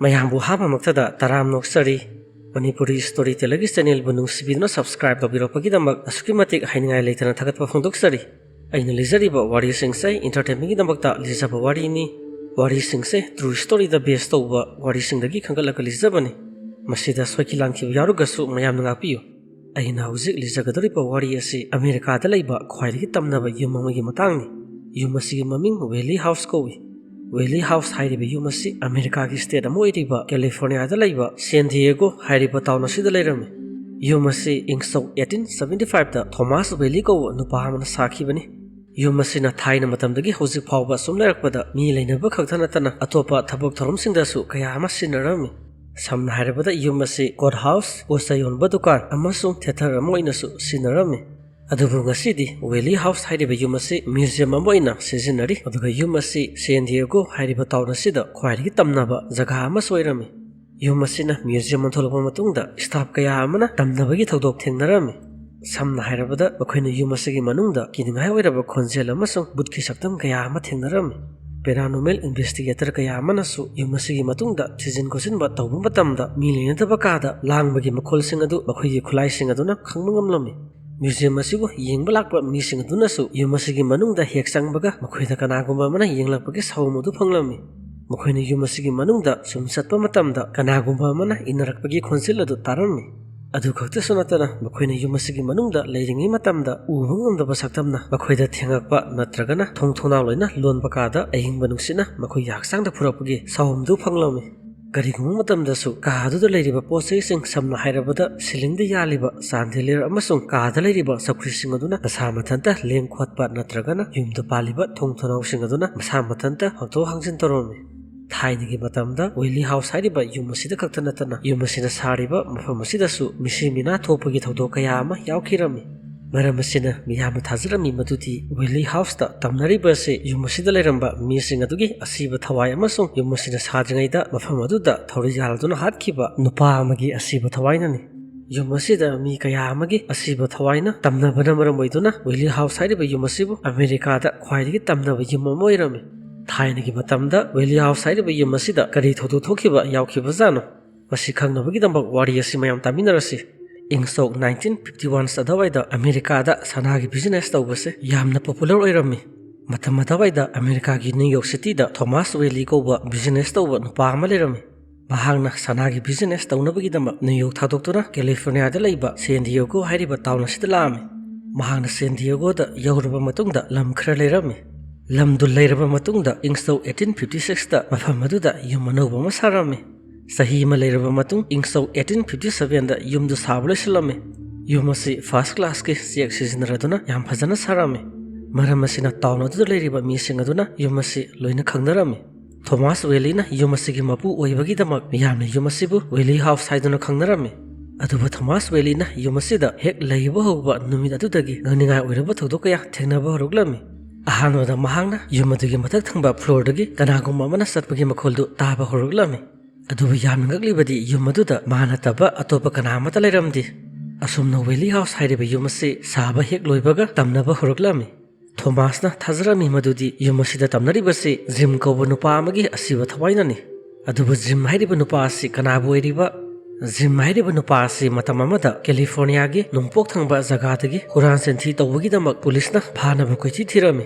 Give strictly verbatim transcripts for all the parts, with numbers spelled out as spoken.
ꯃꯌꯥꯝꯕꯨ ꯑꯍꯥꯟꯕꯃꯛꯇꯗ ꯇꯔꯥꯝꯅ ꯑꯣꯛꯆꯔꯤ꯫ Manipuri story ꯇꯦꯂꯔꯒꯤ ꯆꯦꯅꯦꯜꯕꯨ ꯅꯨꯡꯁꯤꯕꯤꯗꯨꯅ subscribe ꯇꯧꯕꯤꯔꯛꯄꯒꯤꯗꯃꯛ ꯑꯁꯨꯛꯀꯤ ꯃꯇꯤꯛ ꯍꯥꯏꯅꯤꯡꯉꯥꯏ ꯂꯩꯇꯅ ꯊꯥꯒꯠꯄ ꯐꯣꯡꯗꯣꯛꯆꯔꯤ꯫ ꯑꯩꯅ ꯂꯤꯖꯔꯤꯕ ꯋꯥꯔꯤꯁꯤꯡꯁꯦ ꯏꯟꯇꯔꯇꯦꯟꯃꯦꯟꯒꯤꯗꯃꯛꯇ ꯂꯤꯖꯕ ꯋꯥꯔꯤꯅꯤ꯫ ꯋꯥꯔꯤꯁꯤꯡꯁꯦ ꯇ꯭ꯔꯨ ꯁ꯭ꯇꯣꯔꯤꯗ ꯕꯦꯁ ꯇꯧꯕ ꯋꯥꯔꯤꯁꯤꯡꯗꯒꯤ ꯈꯟꯒꯠꯂꯒ ꯂꯤꯖꯕꯅꯤ꯫ ꯃꯁꯤꯗ ꯁꯣꯏꯈꯤ ꯂꯥꯟꯈꯤꯕ ꯌꯥꯎꯔꯒꯁꯨ ꯃꯌꯥꯝꯅ ꯉꯥꯛꯄꯤꯌꯨ꯫ ꯑꯩꯅ ꯍꯧꯖꯤꯛ ꯂꯤꯖꯒꯗꯧꯔꯤꯕ ꯋꯥꯔꯤ ꯑꯁꯤ ꯑꯃꯦꯔꯤꯀꯥꯗ ꯂꯩꯕ ꯈ꯭ꯋꯥꯏꯗꯒꯤ ꯇꯝꯅꯕ ꯌꯨꯝ ꯑꯃꯒꯤ ꯃꯇꯥꯡꯅꯤ꯫ ꯌꯨꯝ ꯑꯁꯤꯒꯤ ꯃꯃꯤꯡ ꯋꯦꯂꯤ ꯍꯥꯎꯁ ꯀꯧꯏ꯫ ꯋꯦꯂꯤ ꯍꯥꯎꯁ ꯍꯥꯏꯔꯤꯕ ꯌꯨꯝ ꯑꯁꯤ ꯑꯃꯦꯔꯤꯀꯥꯒꯤ ꯁ꯭ꯇꯦꯠ ꯑꯃ ꯑꯣꯏꯔꯤꯕ ꯀꯦꯂꯤꯐꯣꯔꯅꯤꯌꯥꯗ ꯂꯩꯕ ꯁꯦꯟ ꯗꯤꯌꯦꯒꯣ ꯍꯥꯏꯔꯤꯕ ꯇꯥꯎꯟ ꯑꯁꯤꯗ ꯂꯩꯔꯝꯃꯤ꯫ ꯌꯨꯝ ꯑꯁꯤ ꯏꯪ ꯁꯣꯛ eighteen seventy fiveꯇ ꯊꯣꯃꯥꯁ ꯋꯦꯂꯤ ꯀꯧꯕ ꯅꯨꯄꯥ ꯑꯃꯅ ꯁꯥꯈꯤꯕꯅꯤ꯫ ꯌꯨꯝ ꯑꯁꯤꯅ ꯊꯥꯏꯅ ꯃꯇꯝꯗꯒꯤ ꯍꯧꯖꯤꯛ ꯐꯥꯎꯕ ꯁꯨꯝ ꯂꯩꯔꯛꯄꯗ ꯃꯤ ꯂꯩꯅꯕ ꯈꯛꯇ ꯅꯠꯇꯅ ꯑꯇꯣꯞꯄ ꯊꯕꯛ ꯊꯧꯔꯝꯁꯤꯡꯗꯁꯨ ꯀꯌꯥ ꯑꯃ ꯁꯤꯖꯤꯟꯅꯔꯝꯃꯤ꯫ ꯁꯝꯅ ꯍꯥꯏꯔꯕꯗ ꯌꯨꯝ ꯑꯁꯤ ꯀꯣꯔꯠ ꯍꯥꯎꯁ, ꯄꯣꯠ ꯆꯩ ꯌꯣꯟꯕ ꯗꯨꯀꯥꯟ ꯑꯃꯁꯨꯡ ꯊꯤꯌꯦꯇꯔ ꯑꯃ ꯑꯣꯏꯅꯁꯨ ꯁꯤꯖꯤꯟꯅꯔꯝꯃꯤ꯫ ꯑꯗꯨꯕꯨ ꯉꯁꯤꯗꯤ ꯋꯦꯂꯤ ꯍꯥꯎꯁ ꯍꯥꯏꯔꯤꯕ ꯌꯨꯝ ꯑꯁꯤ ꯃ꯭ꯌꯨꯖꯤꯌꯝ ꯑꯃ ꯑꯣꯏꯅ ꯁꯤꯖꯤꯟꯅꯔꯤ꯫ ꯑꯗꯨꯒ ꯌꯨꯝ ꯑꯁꯤ ꯁꯦꯟ ꯗꯤꯌꯦꯒꯣ ꯍꯥꯏꯔꯤꯕ ꯇꯥꯎꯟ ꯑꯁꯤꯗ ꯈ꯭ꯋꯥꯏꯗꯒꯤ ꯇꯝꯅꯕ ꯖꯒꯥ ꯑꯃꯁꯨ ꯑꯣꯏꯔꯝꯃꯤ꯫ ꯌꯨꯝ ꯑꯁꯤꯅ ꯃ꯭ꯌꯨꯖꯤꯌꯝ ꯑꯣꯟꯊꯣꯛꯂꯛꯄ ꯃꯇꯨꯡꯗ ꯁ꯭ꯇꯥꯐ ꯀꯌꯥ ꯑꯃꯅ ꯇꯝꯅꯕꯒꯤ ꯊꯧꯗꯣꯛ ꯊꯦꯡꯅꯔꯝꯃꯤ꯫ ꯁꯝꯅ ꯍꯥꯏꯔꯕꯗ ꯃꯈꯣꯏꯅ ꯌꯨꯝ ꯑꯁꯤꯒꯤ ꯃꯅꯨꯡꯗ ꯀꯤꯅꯤꯡꯉꯥꯏ ꯑꯣꯏꯔꯕ ꯈꯣꯟꯖꯦꯜ ꯑꯃꯁꯨꯡ ꯕꯨꯠꯀꯤ ꯁꯛꯇꯝ ꯀꯌꯥ ꯑꯃ ꯊꯦꯡꯅꯔꯝꯃꯤ꯫ ꯄꯦꯔꯥꯅꯣꯃꯦꯜ ꯏꯟꯚꯦꯁꯇꯤꯒꯦꯇꯔ ꯀꯌꯥ ꯑꯃꯅꯁꯨ ꯌꯨꯝ ꯑꯁꯤꯒꯤ ꯃꯇꯨꯡꯗ ꯊꯤꯖꯤꯟ ꯈꯣꯠꯆꯤꯟꯕ ꯇꯧꯕ ꯃꯇꯝꯗ ꯃꯤ ꯂꯩꯅꯗꯕ ꯀꯥꯗ ꯂꯥꯡꯕꯒꯤ ꯃꯈꯣꯜꯁꯤꯡ ꯑꯗꯨ ꯃꯈꯣꯏꯒꯤ ꯈꯨꯠꯂꯥꯏꯁꯤꯡ ꯑꯗꯨꯅ ꯈꯪꯕ ꯉꯝꯂꯝꯃꯤ꯫ ꯃ꯭ꯌꯨꯖꯤꯌꯝ ꯑꯁꯤꯕꯨ ꯌꯦꯡꯕ ꯂꯥꯛꯄ ꯃꯤꯁꯤꯡ ꯑꯗꯨꯅꯁꯨ ꯌꯨꯝ ꯑꯁꯤꯒꯤ ꯃꯅꯨꯡꯗ ꯍꯦꯛ ꯆꯪꯕꯒ ꯃꯈꯣꯏꯗ ꯀꯅꯥꯒꯨꯝꯕ ꯑꯃꯅ ꯌꯦꯡꯂꯛꯄꯒꯤ ꯁꯥꯎꯝ ꯑꯗꯨ ꯐꯪꯂꯝꯃꯤ꯫ ꯃꯈꯣꯏꯅ ꯌꯨꯝ ꯑꯁꯤꯒꯤ ꯃꯅꯨꯡꯗ ꯁꯨꯝ ꯆꯠꯄ ꯃꯇꯝꯗ ꯀꯅꯥꯒꯨꯝꯕ ꯑꯃꯅ ꯏꯟꯅꯔꯛꯄꯒꯤ ꯈꯣꯟꯖꯦꯜ ꯑꯗꯨ ꯇꯥꯔꯝꯃꯤ꯫ ꯑꯗꯨ ꯈꯛꯇꯁꯨ ꯅꯠꯇꯅ ꯃꯈꯣꯏꯅ ꯌꯨꯝ ꯑꯁꯤꯒꯤ ꯃꯅꯨꯡꯗ ꯂꯩꯔꯤꯉꯩ ꯃꯇꯝꯗ ꯎꯕ ꯉꯝꯗꯕ ꯁꯛꯇꯝꯅ ꯃꯈꯣꯏꯗ ꯊꯦꯡꯉꯛꯄ ꯅꯠꯇ꯭ꯔꯒꯅ ꯊꯣꯡ ꯊꯣꯡꯅꯥꯎ ꯂꯣꯏꯅ ꯂꯣꯟꯕ ꯀꯥꯗ ꯑꯏꯪꯕ ꯅꯨꯡꯁꯤꯠꯅ ꯃꯈꯣꯏꯒꯤ ꯍꯛꯆꯥꯡꯗ ꯐꯨꯔꯛꯄꯒꯤ ꯁꯥꯎꯝꯗꯨ ꯐꯪꯂꯝꯃꯤ꯫ ꯀꯔꯤꯒꯨꯝꯕ ꯃꯇꯝꯗꯁꯨ ꯀꯥ ꯑꯗꯨꯗ ꯂꯩꯔꯤꯕ ꯄꯣꯠ ꯆꯩꯁꯤꯡ, ꯁꯝꯅ ꯍꯥꯏꯔꯕꯗ ꯁꯤꯂꯤꯡꯗ ꯌꯥꯜꯂꯤꯕ ꯆꯥꯟꯗꯦꯂꯤꯌꯔ ꯑꯃꯁꯨꯡ ꯀꯥꯗ ꯂꯩꯔꯤꯕ ꯆꯧꯀ꯭ꯔꯤꯁꯤꯡ ꯑꯗꯨꯅ ꯃꯁꯥ ꯃꯊꯟꯇ ꯂꯦꯡ ꯈꯣꯠꯄ ꯅꯠꯇ꯭ꯔꯒꯅ ꯌꯨꯝꯗ ꯄꯥꯜꯂꯤꯕ ꯊꯣꯡ ꯊꯣꯡꯅꯥꯎꯁꯤꯡ ꯑꯗꯨꯅ ꯃꯁꯥ ꯃꯊꯟꯇ ꯍꯥꯡꯗꯣꯛ ꯍꯥꯡꯖꯤꯟ ꯇꯧꯔꯝꯃꯤ꯫ ꯊꯥꯏꯅꯒꯤ ꯃꯇꯝꯗ ꯋꯦꯂꯤ ꯍꯥꯎꯁ ꯍꯥꯏꯔꯤꯕ ꯌꯨꯝ ꯑꯁꯤꯗ ꯈꯛꯇ ꯅꯠꯇꯅ ꯌꯨꯝ ꯑꯁꯤꯅ ꯁꯥꯔꯤꯕ ꯃꯐꯝ ꯑꯁꯤꯗꯁꯨ ꯃꯤꯁꯤ ꯃꯤꯅꯥ ꯊꯣꯛꯄꯒꯤ ꯊꯧꯗꯣꯛ ꯀꯌꯥ ꯑꯃ ꯌꯥꯎꯈꯤꯔꯝꯃꯤ꯫ ꯃꯔꯝ ꯑꯁꯤꯅ ꯃꯤꯌꯥꯝꯅ ꯊꯥꯖꯔꯝꯃꯤ ꯃꯗꯨꯗꯤ ꯋꯦꯂꯤ ꯍꯥꯎꯁꯇ ꯇꯝꯅꯔꯤꯕ ꯑꯁꯤ ꯌꯨꯝ ꯑꯁꯤꯗ ꯂꯩꯔꯝꯕ ꯃꯤꯁꯤꯡ ꯑꯗꯨꯒꯤ ꯑꯁꯤꯕ ꯊꯋꯥꯏ ꯑꯃꯁꯨꯡ ꯌꯨꯝ ꯑꯁꯤꯅ ꯁꯥꯗ꯭ꯔꯤꯉꯩꯗ ꯃꯐꯝ ꯑꯗꯨꯗ ꯊꯧꯔꯤ ꯌꯥꯜꯗꯨꯅ ꯍꯥꯠꯈꯤꯕ ꯅꯨꯄꯥ ꯑꯃꯒꯤ ꯑꯁꯤꯕ ꯊꯋꯥꯏꯅꯅꯤ꯫ ꯌꯨꯝ ꯑꯁꯤꯗ ꯃꯤ ꯀꯌꯥ ꯑꯃꯒꯤ ꯑꯁꯤꯕ ꯊꯋꯥꯏꯅ ꯇꯝꯅꯕꯅ ꯃꯔꯝ ꯑꯣꯏꯗꯨꯅ ꯋꯦꯂꯤ ꯍꯥꯎꯁ ꯍꯥꯏꯔꯤꯕ ꯌꯨꯝ ꯑꯁꯤꯕꯨ ꯑꯃꯦꯔꯤꯀꯥꯗ ꯈ꯭ꯋꯥꯏꯗꯒꯤ ꯇꯝꯅꯕ ꯌꯨꯝ ꯑꯃ ꯑꯣꯏꯔꯝꯃꯤ꯫ ꯊꯥꯏꯅꯒꯤ ꯃꯇꯝꯗ ꯋꯦꯂꯤ ꯍꯥꯎꯁ ꯍꯥꯏꯔꯤꯕ ꯌꯨꯝ ꯑꯁꯤꯗ ꯀꯔꯤ ꯊꯧꯗꯣꯛ ꯊꯣꯛꯈꯤꯕ ꯌꯥꯎꯈꯤꯕꯖꯥꯠꯅꯣ? ꯃꯁꯤ ꯈꯪꯅꯕꯒꯤꯗꯃꯛ ꯋꯥꯔꯤ ꯑꯁꯤ ꯃꯌꯥꯝ ꯇꯥꯃꯤꯟꯅꯔꯁꯤ꯫ ꯏꯪ ꯁꯣꯛ nineteen fifty one ꯑꯗꯨꯋꯥꯏꯗ ꯑꯃꯦꯔꯤꯀꯥꯗ ꯁꯅꯥꯒꯤ ꯕꯤꯖꯤꯅꯦꯁ ꯇꯧꯕꯁꯦ ꯌꯥꯝꯅ ꯄꯣꯄꯨꯂꯔ ꯑꯣꯏꯔꯝꯃꯤ꯫ ꯃꯇꯝ ꯑꯗꯨꯋꯥꯏꯗ ꯑꯃꯦꯔꯤꯀꯥꯒꯤ ꯅ꯭ꯌꯨ ꯌꯣꯔꯛ ꯁꯤꯇꯤꯗ ꯊꯣꯃꯥꯁ ꯋꯦꯂꯤ ꯀꯧꯕ ꯕꯤꯖꯤꯅꯦꯁ ꯇꯧꯕ ꯅꯨꯄꯥ ꯑꯃ ꯂꯩꯔꯝꯃꯤ꯫ ꯃꯍꯥꯛꯅ ꯁꯅꯥꯒꯤ ꯕꯤꯖꯤꯅꯦꯁ ꯇꯧꯅꯕꯒꯤꯗꯃꯛ ꯅ꯭ꯌꯨ ꯌꯣꯔꯛ ꯊꯥꯗꯣꯛꯇꯨꯅ ꯀꯦꯂꯤꯐꯣꯔꯅꯤꯌꯥꯗ ꯂꯩꯕ ꯁꯦꯟ ꯗꯤꯌꯦꯒꯣ ꯍꯥꯏꯔꯤꯕ ꯇꯥꯎꯟ ꯑꯁꯤꯗ ꯂꯥꯛꯑꯝꯃꯤ꯫ ꯃꯍꯥꯛꯅ ꯁꯦꯟ ꯗꯤꯌꯦꯒꯣꯗ ꯌꯧꯔꯕ ꯃꯇꯨꯡꯗ ꯂꯝ ꯈꯔ ꯂꯩꯔꯝꯃꯤ꯫ ꯂꯝꯗꯨ ꯂꯩꯔꯕ ꯃꯇꯨꯡꯗ ꯏꯪ ꯁꯣꯛ eighteen fifty sixꯇ ꯃꯐꯝ ꯑꯗꯨꯗ ꯌꯨꯝ ꯑꯅꯧꯕ ꯑꯃ ꯁꯥꯔꯝꯃꯤ꯫ ꯆꯍꯤ ꯑꯃ ꯂꯩꯔꯕ ꯃꯇꯨꯡ ꯏꯪ ꯁꯣꯛ eighteen fifty sevenꯗ ꯌꯨꯝꯗꯨ ꯁꯥꯕ ꯂꯣꯏꯁꯤꯜꯂꯝꯃꯤ꯫ ꯌꯨꯝ ꯑꯁꯤ ꯐꯥꯔꯁ ꯀ꯭ꯂꯥꯁꯀꯤ ꯆꯦꯛ ꯁꯤꯖꯤꯟꯅꯔꯗꯨꯅ ꯌꯥꯝ ꯐꯖꯅ ꯁꯥꯔꯝꯃꯤ꯫ ꯃꯔꯝ ꯑꯁꯤꯅ ꯇꯥꯎꯟ ꯑꯗꯨꯗ ꯂꯩꯔꯤꯕ ꯃꯤꯁꯤꯡ ꯑꯗꯨꯅ ꯌꯨꯝ ꯑꯁꯤ ꯂꯣꯏꯅ ꯈꯪꯅꯔꯝꯃꯤ꯫ ꯊꯣꯃꯥꯁ ꯋꯦꯂꯤꯅ ꯌꯨꯝ ꯑꯁꯤꯒꯤ ꯃꯄꯨ ꯑꯣꯏꯕꯒꯤꯗꯃꯛ ꯃꯤꯌꯥꯝꯅ ꯌꯨꯝ ꯑꯁꯤꯕꯨ ꯋꯦꯂꯤ ꯍꯥꯎꯁ ꯍꯥꯏꯗꯨꯅ ꯈꯪꯅꯔꯝꯃꯤ꯫ ꯑꯗꯨꯕꯨ ꯊꯣꯃꯥꯁ ꯋꯦꯂꯤꯅ ꯌꯨꯝ ꯑꯁꯤꯗ ꯍꯦꯛ ꯂꯩꯕ ꯍꯧꯕ ꯅꯨꯃꯤꯠ ꯑꯗꯨꯗꯒꯤ ꯉꯛꯅꯤꯡꯉꯥꯏ ꯑꯣꯏꯔꯕ ꯊꯧꯗꯣꯛ ꯀꯌꯥ ꯊꯦꯡꯅꯕ ꯍꯧꯔꯛꯂꯝꯃꯤ꯫ ꯑꯍꯥꯟꯕꯗ ꯃꯍꯥꯛꯅ ꯌꯨꯝ ꯑꯗꯨꯒꯤ ꯃꯊꯛ ꯊꯪꯕ ꯐ꯭ꯂꯣꯔꯗꯒꯤ ꯀꯅꯥꯒꯨꯝꯕ ꯑꯃꯅ ꯆꯠꯄꯒꯤ ꯃꯈꯣꯜꯗꯨ ꯇꯥꯕ ꯍꯧꯔꯛꯂꯝꯃꯤ꯫ ꯑꯗꯨꯕꯨ ꯌꯥꯝꯅ ꯉꯛꯂꯤꯕꯗꯤ ꯌꯨꯝ ꯑꯗꯨꯗ ꯃꯥ ꯅꯠꯇꯕ ꯑꯇꯣꯞꯄ ꯀꯅꯥ ꯑꯃꯠꯇ ꯂꯩꯔꯝꯗꯦ꯫ ꯑꯁꯨꯝꯅ ꯋꯦꯂꯤ ꯍꯥꯎꯁ ꯍꯥꯏꯔꯤꯕ ꯌꯨꯝ ꯑꯁꯤ ꯁꯥꯕ ꯍꯦꯛ ꯂꯣꯏꯕꯒ ꯇꯝꯅꯕ ꯍꯧꯔꯛꯂꯝꯃꯤ꯫ ꯊꯣꯃꯥꯁꯅ ꯊꯥꯖꯔꯝꯃꯤ ꯃꯗꯨꯗꯤ ꯌꯨꯝ ꯑꯁꯤꯗ ꯇꯝꯅꯔꯤꯕꯁꯤ ꯖꯤꯝ ꯀꯧꯕ ꯅꯨꯄꯥ ꯑꯃꯒꯤ ꯑꯁꯤꯕ ꯊꯋꯥꯏꯅꯅꯤ꯫ ꯑꯗꯨꯕꯨ ꯖꯤꯝ ꯍꯥꯏꯔꯤꯕ ꯅꯨꯄꯥ ꯑꯁꯤ ꯀꯅꯥꯕꯨ ꯑꯣꯏꯔꯤꯕ? ꯖꯤꯝ ꯍꯥꯏꯔꯤꯕ ꯅꯨꯄꯥ ꯑꯁꯤ ꯃꯇꯝ ꯑꯃꯗ ꯀꯦꯂꯤꯐꯣꯔꯅꯤꯌꯥꯒꯤ ꯅꯣꯡꯄꯣꯛ ꯊꯪꯕ ꯖꯒꯥꯗꯒꯤ ꯍꯨꯔꯥꯟ ꯆꯤꯟꯊꯤ ꯇꯧꯕꯒꯤꯗꯃꯛ ꯄꯨꯂꯤꯁꯅ ꯐꯥꯅꯕ ꯀꯣꯏꯊꯤ ꯊꯤꯔꯝꯃꯤ꯫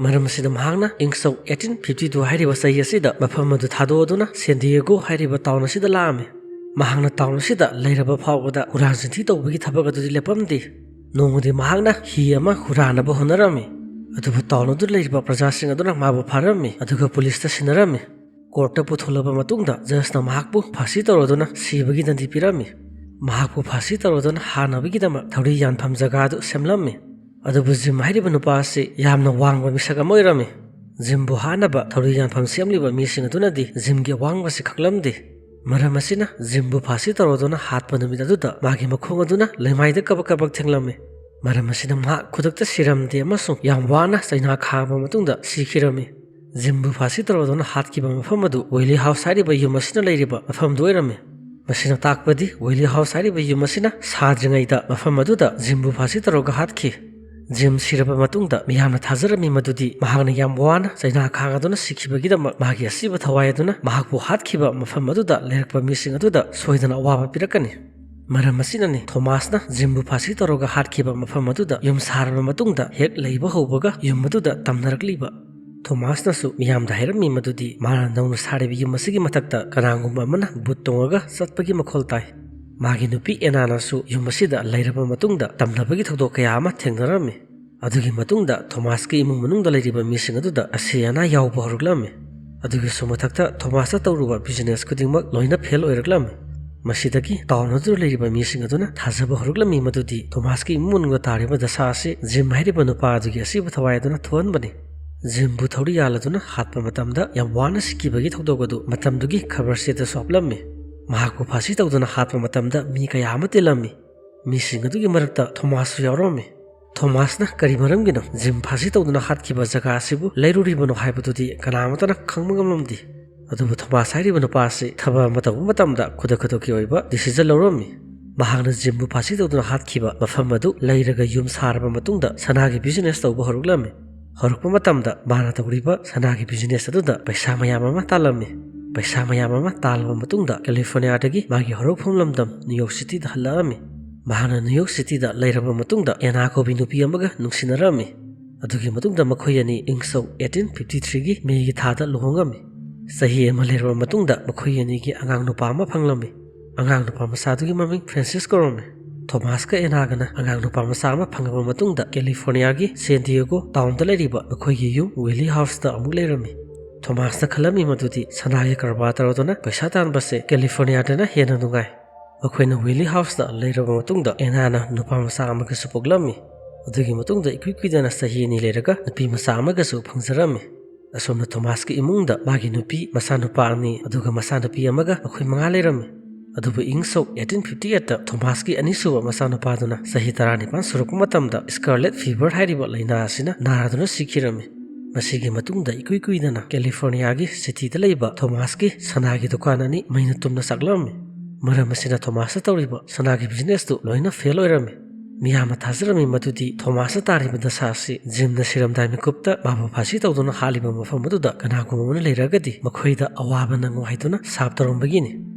ꯃꯔꯝ ꯑꯁꯤꯅ ꯃꯍꯥꯛꯅ ꯏꯪ ꯁꯣꯛ eighteen fifty two ꯍꯥꯏꯔꯤꯕ ꯆꯍꯤ ꯑꯁꯤꯗ ꯃꯐꯝ ꯑꯗꯨ ꯊꯥꯗꯣꯛꯑꯗꯨꯅ ꯁꯦꯟ ꯗꯤꯌꯦꯒꯣ ꯍꯥꯏꯔꯤꯕ ꯇꯥꯎꯟ ꯑꯁꯤꯗ ꯂꯥꯛꯑꯝꯃꯤ꯫ ꯃꯍꯥꯛꯅ ꯇꯥꯎꯟ ꯑꯁꯤꯗ ꯂꯩꯔꯕ ꯐꯥꯎꯕꯗ ꯍꯨꯔꯥꯟ ꯆꯤꯟꯊꯤ ꯇꯧꯕꯒꯤ ꯊꯕꯛ ꯑꯗꯨꯗꯤ ꯂꯦꯞꯄꯝꯗꯦ꯫ ꯅꯣꯡꯃꯗꯤ ꯃꯍꯥꯛꯅ ꯍꯤ ꯑꯃ ꯍꯨꯔꯥꯟꯅꯕ ꯍꯣꯠꯅꯔꯝꯃꯤ꯫ ꯑꯗꯨꯕꯨ ꯇꯥꯎꯟ ꯑꯗꯨꯗ ꯂꯩꯔꯤꯕ ꯄ꯭ꯔꯖꯥꯁꯤꯡ ꯑꯗꯨꯅ ꯃꯥꯕꯨ ꯐꯥꯔꯝꯃꯤ, ꯑꯗꯨꯒ ꯄꯨꯂꯤꯁꯇ ꯁꯤꯟꯅꯔꯝꯃꯤ꯫ ꯀꯣꯔꯠꯇ ꯄꯨꯊꯣꯛꯂꯕ ꯃꯇꯨꯡꯗ ꯖꯖꯅ ꯃꯍꯥꯛꯄꯨ ꯐꯥꯁꯤ ꯇꯧꯔꯗꯨꯅ ꯁꯤꯕꯒꯤ ꯗꯟꯗꯤ ꯄꯤꯔꯝꯃꯤ꯫ ꯃꯍꯥꯛꯄꯨ ꯐꯥꯁꯤ ꯇꯧꯔꯗꯨꯅ ꯍꯥꯠꯅꯕꯒꯤꯗꯃꯛ ꯊꯧꯔꯤ ꯌꯥꯟꯐꯝ ꯖꯒꯥ ꯑꯗꯨ ꯁꯦꯝꯂꯝꯃꯤ꯫ ꯑꯗꯨꯕꯨ ꯖꯤꯝ ꯍꯥꯏꯔꯤꯕ ꯅꯨꯄꯥ ꯑꯁꯤ ꯌꯥꯝꯅ ꯋꯥꯡꯕ ꯃꯤꯁꯛ ꯑꯃ ꯑꯣꯏꯔꯝꯃꯤ꯫ ꯖꯤꯝꯕꯨ ꯍꯥꯠꯅꯕ ꯊꯧꯔꯤ ꯌꯥꯟꯐꯝ ꯁꯦꯝꯂꯤꯕ ꯃꯤꯁꯤꯡ ꯑꯗꯨꯅꯗꯤ ꯖꯤꯝꯒꯤ ꯑꯋꯥꯡꯕꯁꯤ ꯈꯪꯂꯝꯗꯦ꯫ ꯃꯔꯝ ꯑꯁꯤꯅ ꯖꯤꯝꯕꯨ ꯐꯥꯁꯤ ꯇꯧꯔꯗꯨꯅ ꯍꯥꯠꯄ ꯅꯨꯃꯤꯠ ꯑꯗꯨꯗ ꯃꯥꯒꯤ ꯃꯈꯣꯡ ꯑꯗꯨꯅ ꯂꯩꯃꯥꯏꯗ ꯀꯕꯛ ꯀꯕꯛ ꯊꯦꯡꯂꯝꯃꯤ꯫ ꯃꯔꯝ ꯑꯁꯤꯅ ꯃꯍꯥꯛ ꯈꯨꯗꯛꯇ ꯁꯤꯔꯝꯗꯦ ꯑꯃꯁꯨꯡ ꯌꯥꯝ ꯋꯥꯅ ꯆꯩꯅꯥ ꯈꯥꯡꯕ ꯃꯇꯨꯡꯗ ꯁꯤꯈꯤꯔꯝꯃꯤ꯫ ꯖꯤꯝꯕꯨ ꯐꯥꯁꯤ ꯇꯧꯔꯗꯨꯅ ꯍꯥꯠꯈꯤꯕ ꯃꯐꯝ ꯑꯗꯨ ꯋꯦꯂꯤ ꯍꯥꯎꯁ ꯍꯥꯏꯔꯤꯕ ꯌꯨꯝ ꯑꯁꯤꯅ ꯂꯩꯔꯤꯕ ꯃꯐꯝꯗꯨ ꯑꯣꯏꯔꯝꯃꯤ꯫ ꯃꯁꯤꯅ ꯇꯥꯛꯄꯗꯤ ꯋꯦꯂꯤ ꯍꯥꯎꯁ ꯍꯥꯏꯔꯤꯕ ꯌꯨꯝ ꯑꯁꯤꯅ ꯁꯥꯗ꯭ꯔꯤꯉꯩꯗ ꯃꯐꯝ ꯑꯗꯨꯗ ꯖꯤꯝꯕꯨ ꯐꯥꯁꯤ ꯇꯧꯔꯒ ꯍꯥꯠꯈꯤ꯫ ꯖꯤꯝ ꯁꯤꯔꯕ ꯃꯇꯨꯡꯗ ꯃꯤꯌꯥꯝꯅ ꯊꯥꯖꯔꯝꯃꯤ ꯃꯗꯨꯗꯤ ꯃꯍꯥꯛꯅ ꯌꯥꯝ ꯋꯥꯅ ꯆꯩꯅꯥ ꯈꯥꯡꯗꯨꯅ ꯁꯤꯈꯤꯕꯒꯤꯗꯃꯛ ꯃꯍꯥꯛꯀꯤ ꯑꯁꯤꯕ ꯊꯋꯥꯏ ꯑꯗꯨꯅ ꯃꯍꯥꯛꯄꯨ ꯍꯥꯠꯈꯤꯕ ꯃꯐꯝ ꯑꯗꯨꯗ ꯂꯩꯔꯛꯄ ꯃꯤꯁꯤꯡ ꯑꯗꯨꯗ ꯁꯣꯏꯗꯅ ꯑꯋꯥꯕ ꯄꯤꯔꯛꯀꯅꯤ꯫ ꯃꯔꯝ ꯑꯁꯤꯅꯅꯤ ꯊꯣꯃꯥꯁꯅ ꯖꯤꯝꯕꯨ ꯐꯥꯁꯤ ꯇꯧꯔꯒ ꯍꯥꯠꯈꯤꯕ ꯃꯐꯝ ꯑꯗꯨꯗ ꯌꯨꯝ ꯁꯥꯔꯕ ꯃꯇꯨꯡꯗ ꯍꯦꯛ ꯂꯩꯕ ꯍꯧꯕꯒ ꯌꯨꯝ ꯑꯗꯨꯗ ꯇꯝꯅꯔꯛꯂꯤꯕ꯫ ꯊꯣꯃꯥꯁꯅꯁꯨ ꯃꯤꯌꯥꯝꯗ ꯍꯥꯏꯔꯝꯃꯤ ꯃꯗꯨꯗꯤ ꯃꯥꯅ ꯅꯧꯅ ꯁꯥꯔꯤꯕ ꯌꯨꯝ ꯑꯁꯤꯒꯤ ꯃꯊꯛꯇ ꯀꯅꯥꯒꯨꯝꯕ ꯑꯃꯅ ꯕꯨꯠ ꯇꯣꯡꯉꯒ ꯆꯠꯄꯒꯤ ꯃꯈꯣꯜ ꯇꯥꯏ꯫ ꯃꯥꯒꯤ ꯅꯨꯄꯤ ꯑꯦꯅꯥꯅꯁꯨ ꯌꯨꯝ ꯑꯁꯤꯗ ꯂꯩꯔꯕ ꯃꯇꯨꯡꯗ ꯇꯝꯅꯕꯒꯤ ꯊꯧꯗꯣꯛ ꯀꯌꯥ ꯑꯃ ꯊꯦꯡꯅꯔꯝꯃꯤ꯫ ꯑꯗꯨꯒꯤ ꯃꯇꯨꯡꯗ ꯊꯣꯃꯥꯁꯀꯤ ꯏꯃꯨꯡ ꯃꯅꯨꯡꯗ ꯂꯩꯔꯤꯕ ꯃꯤꯁꯤꯡ ꯑꯗꯨꯗ ꯑꯁꯤ ꯑꯅꯥ ꯌꯥꯎꯕ ꯍꯧꯔꯛꯂꯝꯃꯤ꯫ ꯑꯗꯨꯒꯤꯁꯨ ꯃꯊꯛꯇ ꯊꯣꯃꯥꯁꯇ ꯇꯧꯔꯨꯕ ꯕꯤꯖꯤꯅꯦꯁ ꯈꯨꯗꯤꯡꯃꯛ ꯂꯣꯏꯅ ꯐꯦꯜ ꯑꯣꯏꯔꯛꯂꯝꯃꯤ꯫ ꯃꯁꯤꯗꯒꯤ ꯇꯥꯎꯟ ꯑꯗꯨꯗ ꯂꯩꯔꯤꯕ ꯃꯤꯁꯤꯡ ꯑꯗꯨꯅ ꯊꯥꯖꯕ ꯍꯧꯔꯛꯂꯝꯃꯤ ꯃꯗꯨꯗꯤ ꯊꯣꯃꯥꯁꯀꯤ ꯏꯃꯨꯡ ꯃꯅꯨꯡꯗ ꯇꯥꯔꯤꯕ ꯗꯁꯥ ꯑꯁꯤ ꯖꯤꯝ ꯍꯥꯏꯔꯤꯕ ꯅꯨꯄꯥ ꯑꯗꯨꯒꯤ ꯑꯁꯤꯕ ꯊꯋꯥꯏ ꯑꯗꯨꯅ ꯊꯣꯛꯍꯟꯕꯅꯤ꯫ ꯖꯤꯝꯕꯨ ꯊꯧꯔꯤ ꯌꯥꯜꯂꯗꯨꯅ ꯍꯥꯠꯄ ꯃꯇꯝꯗ ꯌꯥꯝ ꯋꯥꯅ ꯁꯤꯈꯤꯕꯒꯤ ꯊꯧꯗꯣꯛ ꯑꯗꯨ ꯃꯇꯝꯗꯨꯒꯤ ꯈꯕꯔ ꯆꯦꯗꯁꯨ ꯍꯥꯞꯂꯝꯃꯤ꯫ ꯃꯍꯥꯛꯄꯨ ꯐꯥꯁꯤ ꯇꯧꯗꯨꯅ ꯍꯥꯠꯄ ꯃꯇꯝꯗ ꯃꯤ ꯀꯌꯥ ꯑꯃ ꯇꯤꯜꯂꯝꯃꯤ꯫ ꯃꯤꯁꯤꯡ ꯑꯗꯨꯒꯤ ꯃꯔꯛꯇ ꯊꯣꯃꯥꯁꯁꯨ ꯌꯥꯎꯔꯝꯃꯤ꯫ ꯊꯣꯃꯥꯁꯅ ꯀꯔꯤ ꯃꯔꯝꯒꯤꯅꯣ ꯖꯤꯝ ꯐꯥꯁꯤ ꯇꯧꯗꯨꯅ ꯍꯥꯠꯈꯤꯕ ꯖꯒꯥ ꯑꯁꯤꯕꯨ ꯂꯩꯔꯨꯔꯤꯕꯅꯣ ꯍꯥꯏꯕꯗꯨꯗꯤ ꯀꯅꯥ ꯑꯃꯠꯇꯅ ꯈꯪꯕ ꯉꯝꯂꯝꯗꯦ꯫ ꯑꯗꯨꯕꯨ ꯊꯣꯃꯥꯁ ꯍꯥꯏꯔꯤꯕ ꯅꯨꯄꯥ ꯑꯁꯤ ꯊꯕꯛ ꯑꯃ ꯇꯧꯕ ꯃꯇꯝꯗ ꯈꯨꯗꯛ ꯈꯨꯗꯛꯀꯤ ꯑꯣꯏꯕ ꯗꯤꯁꯤꯖꯟ ꯂꯧꯔꯝꯃꯤ꯫ ꯃꯍꯥꯛꯅ ꯖꯤꯝꯕꯨ ꯐꯥꯁꯤ ꯇꯧꯗꯨꯅ ꯍꯥꯠꯈꯤꯕ ꯃꯐꯝ ꯑꯗꯨ ꯂꯩꯔꯒ ꯌꯨꯝ ꯁꯥꯔꯕ ꯃꯇꯨꯡꯗ ꯁꯅꯥꯒꯤ ꯕꯤꯖꯤꯅꯦꯁ ꯇꯧꯕ ꯍꯧꯔꯛꯂꯝꯃꯤ꯫ ꯍꯧꯔꯛꯄ ꯃꯇꯝꯗ ꯃꯥꯅ ꯇꯧꯔꯤꯕ ꯁꯅꯥꯒꯤ ꯕꯤꯖꯤꯅꯦꯁ ꯑꯗꯨꯗ ꯄꯩꯁꯥ ꯃꯌꯥꯝ ꯑꯃ ꯇꯥꯜꯂꯝꯃꯤ꯫ ꯄꯩꯁꯥ ꯃꯌꯥꯝ ꯑꯃ ꯇꯥꯜꯂꯕ ꯃꯇꯨꯡꯗ ꯀꯦꯂꯤꯐꯣꯔꯅꯤꯌꯥꯗꯒꯤ ꯃꯥꯒꯤ ꯍꯧꯔꯛꯐꯝ ꯂꯝꯗꯝ ꯅ꯭ꯌꯨ ꯌꯣꯔꯛ ꯁꯤꯇꯤꯗ ꯍꯜꯂꯛꯑꯝꯃꯤ꯫ ꯃꯍꯥꯛꯅ ꯅ꯭ꯌꯨ ꯌꯣꯔꯛ ꯁꯤꯇꯤꯗ ꯂꯩꯔꯕ ꯃꯇꯨꯡꯗ ꯑꯦꯅꯥ ꯀꯧꯕꯤ ꯅꯨꯄꯤ ꯑꯃꯒ ꯅꯨꯡꯁꯤꯅꯔꯝꯃꯤ꯫ ꯑꯗꯨꯒꯤ ꯃꯇꯨꯡꯗ ꯃꯈꯣꯏ ꯑꯅꯤ ꯏꯪ ꯁꯣꯛ eighteen fifty three ꯒꯤ ꯃꯦꯒꯤ ꯊꯥꯗ ꯂꯨꯍꯣꯡꯉꯝꯃꯤ꯫ ꯆꯍꯤ ꯑꯃ ꯂꯩꯔꯕ ꯃꯇꯨꯡꯗ ꯃꯈꯣꯏ ꯑꯅꯤꯒꯤ ꯑꯉꯥꯡ ꯅꯨꯄꯥ ꯑꯃ ꯐꯪꯂꯝꯃꯤ꯫ ꯑꯉꯥꯡ ꯅꯨꯄꯥ ꯃꯆꯥꯗꯨꯒꯤ ꯃꯃꯤꯡ ꯐ꯭ꯔꯦꯟꯁꯤꯁ ꯀꯧꯔꯝꯃꯤ꯫ ꯊꯣꯃꯥꯁꯀ ꯑꯦꯅꯥꯒꯅ ꯑꯉꯥꯡ ꯅꯨꯄꯥ ꯃꯆꯥ ꯑꯃ ꯐꯪꯂꯕ ꯃꯇꯨꯡꯗ ꯀꯦꯂꯤꯐꯣꯔꯅꯤꯌꯥꯒꯤ ꯁꯦꯟ ꯗꯤꯌꯦꯒꯣ ꯇꯥꯎꯟꯗ ꯂꯩꯔꯤꯕ ꯃꯈꯣꯏꯒꯤ ꯌꯨꯝ ꯋꯦꯂꯤ ꯍꯥꯎꯁꯇ ꯑꯃꯨꯛ ꯂꯩꯔꯝꯃꯤ꯫ ꯊꯣꯃꯥꯁꯅ ꯈꯜꯂꯝꯃꯤ ꯃꯗꯨꯗꯤ ꯁꯅꯥꯒꯤ ꯀꯔꯕꯥꯔ ꯇꯧꯔꯗꯨꯅ ꯄꯩꯁꯥ ꯇꯥꯟꯕꯁꯦ ꯀꯦꯂꯤꯐꯣꯔꯅꯤꯌꯥꯗꯅ ꯍꯦꯟꯅ ꯅꯨꯡꯉꯥꯏ꯫ ꯃꯈꯣꯏꯅ ꯋꯦꯂꯤ ꯍꯥꯎꯁꯇ ꯂꯩꯔꯕ ꯃꯇꯨꯡꯗ ꯑꯦꯅꯥꯅ ꯅꯨꯄꯥ ꯃꯆꯥ ꯑꯃꯒꯁꯨ ꯄꯣꯛꯂꯝꯃꯤ꯫ ꯑꯗꯨꯒꯤ ꯃꯇꯨꯡꯗ ꯏꯀꯨꯏ ꯀꯨꯏꯗꯅ ꯆꯍꯤ ꯑꯅꯤ ꯂꯩꯔꯒ ꯅꯨꯄꯤ ꯃꯆꯥ ꯑꯃꯒꯁꯨ ꯐꯪꯖꯔꯝꯃꯤ꯫ ꯑꯁꯣꯝꯅ ꯊꯣꯃꯥꯁꯀꯤ ꯏꯃꯨꯡꯗ ꯃꯥꯒꯤ ꯅꯨꯄꯤ, ꯃꯆꯥꯅꯨꯄꯥ ꯑꯅꯤ, ꯑꯗꯨꯒ ꯃꯆꯥꯅꯨꯄꯤ ꯑꯃꯒ ꯃꯈꯣꯏ ꯃꯉꯥ ꯂꯩꯔꯝꯃꯤ꯫ ꯑꯗꯨꯕꯨ ꯏꯪ ꯁꯣꯛ eighteen fifty eight ꯊꯣꯃꯥꯁꯀꯤ ꯑꯅꯤꯁꯨꯕ ꯃꯆꯥꯅꯨꯄꯥꯗꯨꯅ ꯆꯍꯤ ꯇꯔꯥꯅꯤꯄꯥꯟ ꯁꯨꯔꯛꯄ ꯃꯇꯝꯗ ꯁ꯭ꯀꯥꯔꯂꯦꯠ ꯐꯤꯚꯔ ꯍꯥꯏꯔꯤꯕ ꯂꯥꯏꯅꯥ ꯑꯁꯤꯅ ꯅꯥꯔꯗꯨꯅ ꯁꯤꯈꯤꯔꯝꯃꯤ꯫ ꯃꯁꯤꯒꯤ ꯃꯇꯨꯡꯗ ꯏꯀꯨꯏ ꯀꯨꯏꯗꯅ ꯀꯦꯂꯤꯐꯣꯔꯅꯤꯌꯥꯒꯤ ꯁꯤꯇꯤꯗ ꯂꯩꯕ ꯊꯣꯃꯥꯁꯀꯤ ꯁꯅꯥꯒꯤ ꯗꯨꯀꯥꯟ ꯑꯅꯤ ꯃꯩꯅ ꯇꯨꯝꯅ ꯆꯥꯛꯂꯝꯃꯤ꯫ ꯃꯔꯝ ꯑꯁꯤꯅ ꯊꯣꯃꯥꯁꯅ ꯇꯧꯔꯤꯕ ꯁꯅꯥꯒꯤ ꯕꯤꯖꯤꯅꯦꯁꯇꯨ ꯂꯣꯏꯅ ꯐꯦꯜ ꯑꯣꯏꯔꯝꯃꯤ꯫ ꯃꯤꯌꯥꯝꯅ ꯊꯥꯖꯔꯝꯃꯤ ꯃꯗꯨꯗꯤ ꯊꯣꯃꯥꯁꯅ ꯇꯥꯔꯤꯕ ꯗꯁꯥ ꯑꯁꯤ ꯖꯤꯝꯅ ꯁꯤꯔꯝꯗꯥꯏ ꯃꯤꯀꯨꯞꯇ ꯃꯥꯕꯨ ꯐꯥꯁꯤ ꯇꯧꯗꯨꯅ ꯍꯥꯠꯂꯤꯕ ꯃꯐꯝ ꯑꯗꯨꯗ ꯀꯅꯥꯒꯨꯝꯕ ꯑꯃꯅ ꯂꯩꯔꯒꯗꯤ ꯃꯈꯣꯏꯗ ꯑꯋꯥꯕ ꯅꯪꯉꯨ ꯍꯥꯏꯗꯨꯅ ꯁꯥꯞ ꯇꯧꯔꯝꯕꯒꯤꯅꯤ꯫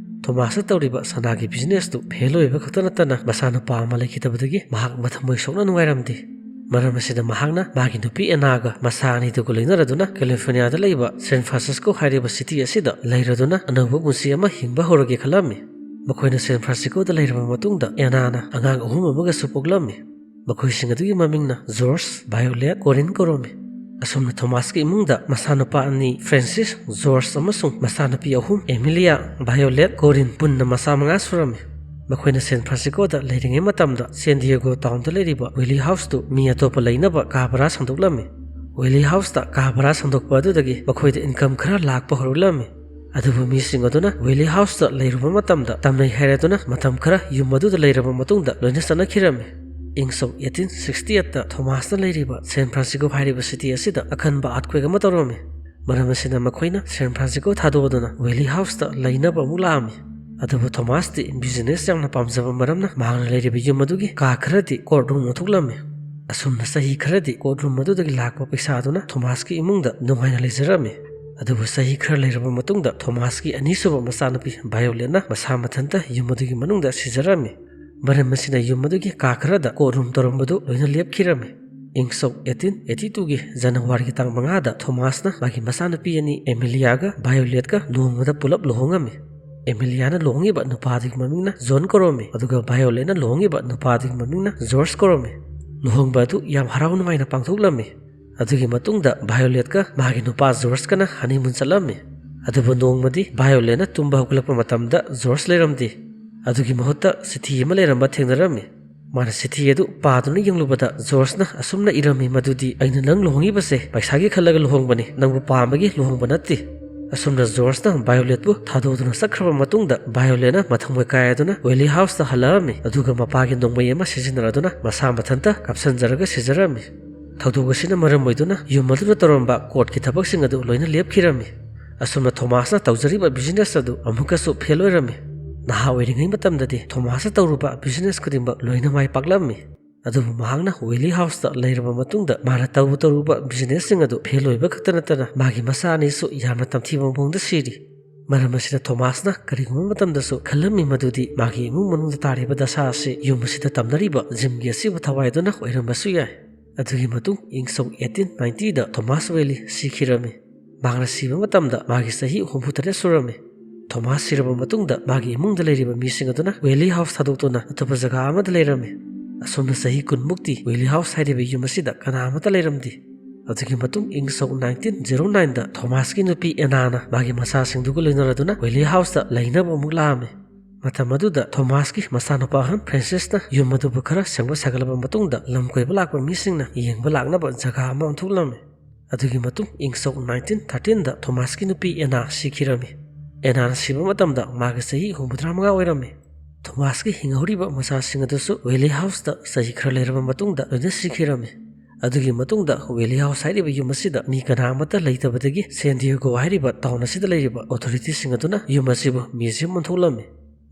ꯊꯣꯃꯥꯁꯅ ꯇꯧꯔꯤꯕ ꯁꯅꯥꯒꯤ ꯕꯤꯖꯤꯅꯦꯁꯇꯨ ꯐꯦꯜ ꯑꯣꯏꯕ ꯈꯛꯇ ꯅꯠꯇꯅ ꯃꯆꯥꯅꯨꯄꯥ ꯑꯃ ꯂꯩꯈꯤꯗꯕꯗꯒꯤ ꯃꯍꯥꯛ ꯃꯊꯃꯣꯏ ꯁꯣꯛꯅ ꯅꯨꯡꯉꯥꯏꯔꯝꯗꯦ꯫ ꯃꯔꯝ ꯑꯁꯤꯅ ꯃꯍꯥꯛꯅ ꯃꯥꯒꯤ ꯅꯨꯄꯤ ꯑꯦꯅꯥꯒ ꯃꯆꯥ ꯑꯅꯤꯗꯨꯒ ꯂꯣꯏꯅꯔꯗꯨꯅ ꯀꯦꯂꯤꯐꯣꯔꯅꯤꯌꯥꯗ ꯂꯩꯕ ꯁꯦꯟ ꯐ꯭ꯔꯥꯟꯁꯤꯁꯀꯣ ꯍꯥꯏꯔꯤꯕ ꯁꯤꯇꯤ ꯑꯁꯤꯗ ꯂꯩꯔꯗꯨꯅ ꯑꯅꯧꯕ ꯄꯨꯟꯁꯤ ꯑꯃ ꯍꯤꯡꯕ ꯍꯧꯔꯒꯦ ꯈꯜꯂꯝꯃꯤ꯫ ꯃꯈꯣꯏꯅ ꯁꯦꯟ ꯐ꯭ꯔꯥꯟꯁꯤꯁꯀꯣꯗ ꯂꯩꯔꯕ ꯃꯇꯨꯡꯗ ꯑꯦꯅꯥꯅ ꯑꯉꯥꯡ ꯑꯍꯨꯝ ꯑꯃꯒꯁꯨ ꯄꯣꯛꯂꯝꯃꯤ꯫ ꯃꯈꯣꯏꯁꯤꯡ ꯑꯗꯨꯒꯤ ꯃꯃꯤꯡꯅ ꯖꯣꯔꯖ, ꯚꯥꯏꯑꯣꯂꯦꯠ, ꯀꯣꯔꯤꯟ ꯀꯧꯔꯝꯃꯤ꯫ ꯑꯁꯨꯝꯅ ꯊꯣꯃꯥꯁꯀꯤ ꯏꯃꯨꯡꯗ ꯃꯆꯥꯅꯨꯄꯥ ꯑꯅꯤ, ꯐ꯭ꯔꯦꯟꯁꯤꯁ, ꯖꯣꯔꯖ ꯑꯃꯁꯨꯡ ꯃꯆꯥꯅꯨꯄꯤ ꯑꯍꯨꯝ, ꯑꯦꯃꯤꯂꯤꯌꯥ, ꯚꯥꯏꯑꯣꯂꯦꯠ, ꯀꯣꯔꯤꯟ, ꯄꯨꯟꯅ ꯃꯆꯥ ꯃꯉꯥ ꯁꯨꯔꯝꯃꯤ꯫ ꯃꯈꯣꯏꯅ ꯁꯦꯟ ꯐ꯭ꯔꯥꯟꯁꯤꯁꯀꯣꯗ ꯂꯩꯔꯤꯉꯩ ꯃꯇꯝꯗ ꯁꯦꯟ ꯗꯤꯌꯦꯒꯣ ꯇꯥꯎꯟꯗ ꯂꯩꯔꯤꯕ ꯋꯤꯂꯤ ꯍꯥꯎꯁꯇꯨ ꯃꯤ ꯑꯇꯣꯞꯄ ꯂꯩꯅꯕ ꯀꯥ ꯚꯔꯥ ꯁꯟꯗꯣꯛꯂꯝꯃꯤ꯫ ꯋꯤꯂꯤ ꯍꯥꯎꯁꯇ ꯀꯥ ꯚꯔꯥ ꯁꯟꯗꯣꯛꯄ ꯑꯗꯨꯗꯒꯤ ꯃꯈꯣꯏꯗ ꯏꯟꯀꯝ ꯈꯔ ꯂꯥꯛꯄ ꯍꯧꯔꯛꯂꯝꯃꯤ꯫ ꯑꯗꯨꯕꯨ ꯃꯤꯁꯤꯡ ꯑꯗꯨꯅ ꯋꯤꯂꯤ ꯍꯥꯎꯁꯇ ꯂꯩꯔꯨꯕ ꯃꯇꯝꯗ ꯇꯝꯅꯩ ꯍꯥꯏꯔꯗꯨꯅ ꯃꯇꯝ ꯈꯔ ꯌꯨꯝ ꯑꯗꯨꯗ ꯂꯩꯔꯕ ꯃꯇꯨꯡꯗ ꯂꯣꯏꯅ ꯆꯠꯅꯈꯤꯔꯝꯃꯤ꯫ ꯏꯪ ꯁꯣꯛ eighteen sixty eight ꯊꯣꯃꯥꯁꯅ ꯂꯩꯔꯤꯕ ꯁꯦꯟ ꯐ꯭ꯔꯥꯟꯁꯤꯁꯀꯣ ꯍꯥꯏꯔꯤꯕ ꯁꯤꯇꯤ ꯑꯁꯤꯗ ꯑꯀꯟꯕ ꯑꯥꯔꯠꯀ꯭ꯋꯦꯛ ꯑꯃ ꯇꯧꯔꯝꯃꯤ꯫ ꯃꯔꯝ ꯑꯁꯤꯅ ꯃꯈꯣꯏꯅ ꯁꯦꯟ ꯐ꯭ꯔꯥꯟꯁꯤꯁꯀꯣ ꯊꯥꯗꯣꯛꯑꯗꯨꯅ ꯋꯦꯂꯤ ꯍꯥꯎꯁꯇ ꯂꯩꯅꯕ ꯑꯃꯨꯛ ꯂꯥꯛꯑꯝꯃꯤ꯫ ꯑꯗꯨꯕꯨ ꯊꯣꯃꯥꯁꯇꯤ ꯕꯤꯖꯤꯅꯦꯁ ꯌꯥꯝꯅ ꯄꯥꯝꯖꯕ ꯃꯔꯝꯅ ꯃꯍꯥꯛꯅ ꯂꯩꯔꯤꯕ ꯌꯨꯝ ꯑꯗꯨꯒꯤ ꯀꯥ ꯈꯔꯗꯤ ꯀꯣꯔꯠ ꯔꯨꯝ ꯑꯣꯟꯊꯣꯛꯂꯝꯃꯤ꯫ ꯑꯁꯨꯝꯅ ꯆꯍꯤ ꯈꯔꯗꯤ ꯀꯣꯔꯠ ꯔꯨꯝ ꯑꯗꯨꯗꯒꯤ ꯂꯥꯛꯄ ꯄꯩꯁꯥ ꯑꯗꯨꯅ ꯊꯣꯃꯥꯁꯀꯤ ꯏꯃꯨꯡꯗ ꯅꯨꯡꯉꯥꯏꯅ ꯂꯩꯖꯔꯝꯃꯤ꯫ ꯑꯗꯨꯕꯨ ꯆꯍꯤ ꯈꯔ ꯂꯩꯔꯕ ꯃꯇꯨꯡꯗ ꯊꯣꯃꯥꯁꯀꯤ ꯑꯅꯤꯁꯨꯕ ꯃꯆꯥꯅꯨꯄꯤ ꯚꯥꯏꯑꯣꯂꯦꯠꯅ ꯃꯁꯥ ꯃꯊꯟꯇ ꯌꯨꯝ ꯑꯗꯨꯒꯤ ꯃꯅꯨꯡꯗ ꯁꯤꯖꯔꯝꯃꯤ꯫ ꯃꯔꯝ ꯑꯁꯤꯅ ꯌꯨꯝ ꯑꯗꯨꯒꯤ ꯀꯥ ꯈꯔꯗ ꯀꯣꯔꯠ ꯔꯨꯝ ꯇꯧꯔꯝꯕꯗꯨ ꯂꯣꯏꯅ ꯂꯦꯞꯈꯤꯔꯝꯃꯤ꯫ ꯏꯪ ꯁꯣꯛ eighteen eighty two ꯒꯤ ꯖꯅꯋꯥꯔꯤꯒꯤ ꯇꯥꯡ ꯃꯉꯥꯗ ꯊꯣꯃꯥꯁꯅ ꯃꯥꯒꯤ ꯃꯆꯥꯅꯨꯄꯤ ꯑꯅꯤ ꯑꯦꯃꯤꯂꯤꯌꯥꯒ ꯚꯥꯏꯑꯣꯂꯦꯠꯀ ꯂꯨꯍꯣꯡꯕꯗ ꯄꯨꯂꯞ ꯂꯨꯍꯣꯡꯉꯝꯃꯤ꯫ ꯑꯦꯃꯤꯂꯤꯌꯥꯅ ꯂꯨꯍꯣꯡꯉꯤꯕ ꯅꯨꯄꯥꯗꯨꯒꯤ ꯃꯃꯤꯡꯅ ꯖꯣꯟ ꯀꯧꯔꯝꯃꯤ, ꯑꯗꯨꯒ ꯚꯥꯏꯑꯣꯂꯦꯠꯅ ꯂꯨꯍꯣꯡꯉꯤꯕ ꯅꯨꯄꯥꯗꯨꯒꯤ ꯃꯃꯤꯡꯅ ꯖꯣꯔꯖ ꯀꯧꯔꯝꯃꯤ꯫ ꯂꯨꯍꯣꯡꯕ ꯑꯗꯨ ꯌꯥꯝ ꯍꯔꯥꯎ ꯅꯨꯡꯉꯥꯏꯅ ꯄꯥꯡꯊꯣꯛꯂꯝꯃꯤ꯫ ꯑꯗꯨꯒꯤ ꯃꯇꯨꯡꯗ ꯚꯥꯏꯑꯣꯂꯦꯠꯀ ꯃꯥꯒꯤ ꯅꯨꯄꯥ ꯖꯣꯔꯖꯀꯅ ꯍꯅꯤꯃꯨꯟ ꯆꯠꯂꯝꯃꯤ꯫ ꯑꯗꯨꯕꯨ ꯅꯣꯡꯃꯗꯤ ꯚꯥꯏꯑꯣꯂꯦꯠꯅ ꯇꯨꯝꯕ ꯍꯧꯒꯠꯂꯛꯄ ꯃꯇꯝꯗ ꯖꯣꯔꯖ ꯂꯩꯔꯝꯗꯦ꯫ ꯑꯗꯨꯒꯤ ꯃꯍꯨꯠꯇ ꯆꯤꯊꯤ ꯑꯃ ꯂꯩꯔꯝꯕ ꯊꯦꯡꯅꯔꯝꯃꯤ꯫ ꯃꯥꯅ ꯆꯤꯊꯤ ꯑꯗꯨ ꯄꯥꯗꯨꯅ ꯌꯦꯡꯂꯨꯕꯗ ꯖꯣꯔꯖꯅ ꯑꯁꯨꯝꯅ ꯏꯔꯝꯃꯤ ꯃꯗꯨꯗꯤ, "ꯑꯩꯅ ꯅꯪ ꯂꯨꯍꯣꯡꯉꯤꯕꯁꯦ ꯄꯩꯁꯥꯒꯤ ꯈꯜꯂꯒ ꯂꯨꯍꯣꯡꯕꯅꯤ, ꯅꯪꯕꯨ ꯄꯥꯝꯕꯒꯤ ꯂꯨꯍꯣꯡꯕ ꯅꯠꯇꯦ꯫" ꯑꯁꯨꯝꯅ ꯖꯣꯔꯖꯅ ꯚꯥꯏꯑꯣꯂꯦꯠꯄꯨ ꯊꯥꯗꯣꯛꯇꯨꯅ ꯆꯠꯈ꯭ꯔꯕ ꯃꯇꯨꯡꯗ ꯚꯥꯏꯑꯣꯂꯦꯠꯅ ꯃꯊꯃꯣꯏ ꯀꯥꯏꯗꯨꯅ ꯋꯦꯂꯤ ꯍꯥꯎꯁꯇ ꯍꯜꯂꯛꯑꯝꯃꯤ, ꯑꯗꯨꯒ ꯃꯄꯥꯒꯤ ꯅꯣꯡꯃꯩ ꯑꯃ ꯁꯤꯖꯤꯟꯅꯔꯗꯨꯅ ꯃꯁꯥ ꯃꯊꯟꯇ ꯀꯥꯞꯁꯤꯟꯖꯔꯒ ꯁꯤꯖꯔꯝꯃꯤ꯫ ꯊꯧꯗꯣꯛ ꯑꯁꯤꯅ ꯃꯔꯝ ꯑꯣꯏꯗꯨꯅ ꯌꯨꯝ ꯑꯗꯨꯗ ꯇꯧꯔꯝꯕ ꯀꯣꯔꯠꯀꯤ ꯊꯕꯛꯁꯤꯡ ꯑꯗꯨ ꯂꯣꯏꯅ ꯂꯦꯞꯈꯤꯔꯝꯃꯤ꯫ ꯑꯁꯨꯝꯅ ꯊꯣꯃꯥꯁꯅ ꯇꯧꯖꯔꯤꯕ ꯕꯤꯖꯤꯅꯦꯁ ꯑꯗꯨ ꯑꯃꯨꯛꯀꯁꯨ ꯐꯦꯜ ꯑꯣꯏꯔꯝꯃꯤ꯫ ꯅꯍꯥ ꯑꯣꯏꯔꯤꯉꯩ ꯃꯇꯝꯗꯗꯤ ꯊꯣꯃꯥꯁꯅ ꯇꯧꯔꯨꯕ ꯕꯤꯖꯤꯅꯦꯁ ꯈꯨꯗꯤꯡꯃꯛ ꯂꯣꯏꯅ ꯃꯥꯏ ꯄꯥꯛꯂꯝꯃꯤ꯫ ꯑꯗꯨꯕꯨ ꯃꯍꯥꯛꯅ ꯋꯦꯂꯤ ꯍꯥꯎꯁꯇ ꯂꯩꯔꯕ ꯃꯇꯨꯡꯗ ꯃꯥꯅ ꯇꯧꯔꯨ ꯇꯧꯔꯨꯕ ꯕꯤꯖꯤꯅꯦꯁꯁꯤꯡ ꯑꯗꯨ ꯐꯦꯜ ꯑꯣꯏꯕ ꯈꯛꯇ ꯅꯠꯇꯅ ꯃꯥꯒꯤ ꯃꯆꯥ ꯑꯅꯤꯁꯨ ꯌꯥꯝꯅ ꯇꯝꯊꯤꯕ ꯃꯑꯣꯡꯗ ꯁꯤꯔꯤ꯫ ꯃꯔꯝ ꯑꯁꯤꯅ ꯊꯣꯃꯥꯁꯅ ꯀꯔꯤꯒꯨꯝꯕ ꯃꯇꯝꯗꯁꯨ ꯈꯜꯂꯝꯃꯤ ꯃꯗꯨꯗꯤ ꯃꯥꯒꯤ ꯏꯃꯨꯡ ꯃꯅꯨꯡꯗ ꯇꯥꯔꯤꯕ ꯗꯁꯥ ꯑꯁꯤ ꯌꯨꯝ ꯑꯁꯤꯗ ꯇꯝꯅꯔꯤꯕ ꯖꯤꯝꯒꯤ ꯑꯁꯤꯕ ꯊꯋꯥꯏꯗꯨꯅ ꯑꯣꯏꯔꯝꯕꯁꯨ ꯌꯥꯏ꯫ ꯑꯗꯨꯒꯤ ꯃꯇꯨꯡ ꯏꯪ ꯁꯣꯛ eighteen ninety ꯗ ꯊꯣꯃꯥꯁ ꯋꯦꯂꯤ ꯁꯤꯈꯤꯔꯝꯃꯤ꯫ ꯃꯍꯥꯛꯅ ꯁꯤꯕ ꯃꯇꯝꯗ ꯃꯥꯒꯤ ꯆꯍꯤ ꯍꯨꯝꯐꯨ ꯇꯔꯦꯠ ꯁꯨꯔꯝꯃꯤ꯫ ꯊꯣꯃꯥꯁ ꯁꯤꯔꯕ ꯃꯇꯨꯡꯗ ꯃꯥꯒꯤ ꯏꯃꯨꯡꯗ ꯂꯩꯔꯤꯕ ꯃꯤꯁꯤꯡ ꯑꯗꯨꯅ ꯋꯦꯂꯤ ꯍꯥꯎꯁ ꯊꯥꯗꯣꯛꯇꯨꯅ ꯑꯇꯣꯞꯄ ꯖꯒꯥ ꯑꯃꯗ ꯂꯩꯔꯝꯃꯤ꯫ ꯑꯁꯨꯝꯅ ꯆꯍꯤ ꯀꯨꯟꯃꯨꯛꯇꯤ ꯋꯦꯂꯤ ꯍꯥꯎꯁ ꯍꯥꯏꯔꯤꯕ ꯌꯨꯝ ꯑꯁꯤꯗ ꯀꯅꯥ ꯑꯃꯠꯇ ꯂꯩꯔꯝꯗꯦ꯫ ꯑꯗꯨꯒꯤ ꯃꯇꯨꯡ ꯏꯪ ꯁꯣꯛ nineteen zero nine ꯗ ꯊꯣꯃꯥꯁꯀꯤ ꯅꯨꯄꯤ ꯑꯦꯅꯥꯅ ꯃꯥꯒꯤ ꯃꯆꯥꯁꯤꯡꯗꯨꯒ ꯂꯣꯏꯅꯔꯗꯨꯅ ꯋꯦꯂꯤ ꯍꯥꯎꯁꯇ ꯂꯩꯅꯕ ꯑꯃꯨꯛ ꯂꯥꯛꯑꯝꯃꯤ꯫ ꯃꯇꯝ ꯑꯗꯨꯗ ꯊꯣꯃꯥꯁꯀꯤ ꯃꯆꯥꯅꯨꯄꯥ ꯑꯍꯟ ꯐ꯭ꯔꯦꯟꯁꯤꯁꯅ ꯌꯨꯝ ꯑꯗꯨꯕꯨ ꯈꯔ ꯁꯦꯝꯒꯠ ꯁꯥꯒꯠꯂꯕ ꯃꯇꯨꯡꯗ ꯂꯝ ꯀꯣꯏꯕ ꯂꯥꯛꯄ ꯃꯤꯁꯤꯡꯅ ꯌꯦꯡꯕ ꯂꯥꯛꯅꯕ ꯖꯒꯥ ꯑꯃ ꯑꯣꯟꯊꯣꯛꯂꯝꯃꯤ꯫ ꯑꯗꯨꯒꯤ ꯃꯇꯨꯡ ꯏꯪ ꯁꯣꯛ nineteen thirteen ꯗ ꯊꯣꯃꯥꯁꯀꯤ ꯅꯨꯄꯤ ꯑꯦꯅꯥ ꯁꯤꯈꯤꯔꯝꯃꯤ꯫ ꯑꯦꯅꯥꯅ ꯁꯤꯕ ꯃꯇꯝꯗ ꯃꯥꯒꯤ ꯆꯍꯤ ꯍꯨꯝꯐꯨꯇꯔꯥ ꯃꯉꯥ ꯑꯣꯏꯔꯝꯃꯤ꯫ ꯊꯣꯃꯥꯁꯀꯤ ꯍꯤꯡꯍꯧꯔꯤꯕ ꯃꯆꯥꯁꯤꯡ ꯑꯗꯨꯁꯨ ꯋꯦꯂꯤ ꯍꯥꯎꯁꯇ ꯆꯍꯤ ꯈꯔ ꯂꯩꯔꯕ ꯃꯇꯨꯡꯗ ꯂꯣꯏꯅ ꯁꯤꯈꯤꯔꯝꯃꯤ꯫ ꯑꯗꯨꯒꯤ ꯃꯇꯨꯡꯗ ꯋꯦꯂꯤ ꯍꯥꯎꯁ ꯍꯥꯏꯔꯤꯕ ꯌꯨꯝ ꯑꯁꯤꯗ ꯃꯤ ꯀꯅꯥ ꯑꯃꯠꯇ ꯂꯩꯇꯕꯗꯒꯤ ꯁꯦꯟ ꯗꯤꯌꯦꯒꯣ ꯍꯥꯏꯔꯤꯕ ꯇꯥꯎꯟ ꯑꯁꯤꯗ ꯂꯩꯔꯤꯕ ꯑꯣꯊꯣꯔꯤꯇꯤꯁꯤꯡ ꯑꯗꯨꯅ ꯌꯨꯝ ꯑꯁꯤꯕꯨ ꯃ꯭ꯌꯨꯖꯤꯌꯝ ꯑꯣꯟꯊꯣꯛꯂꯝꯃꯤ꯫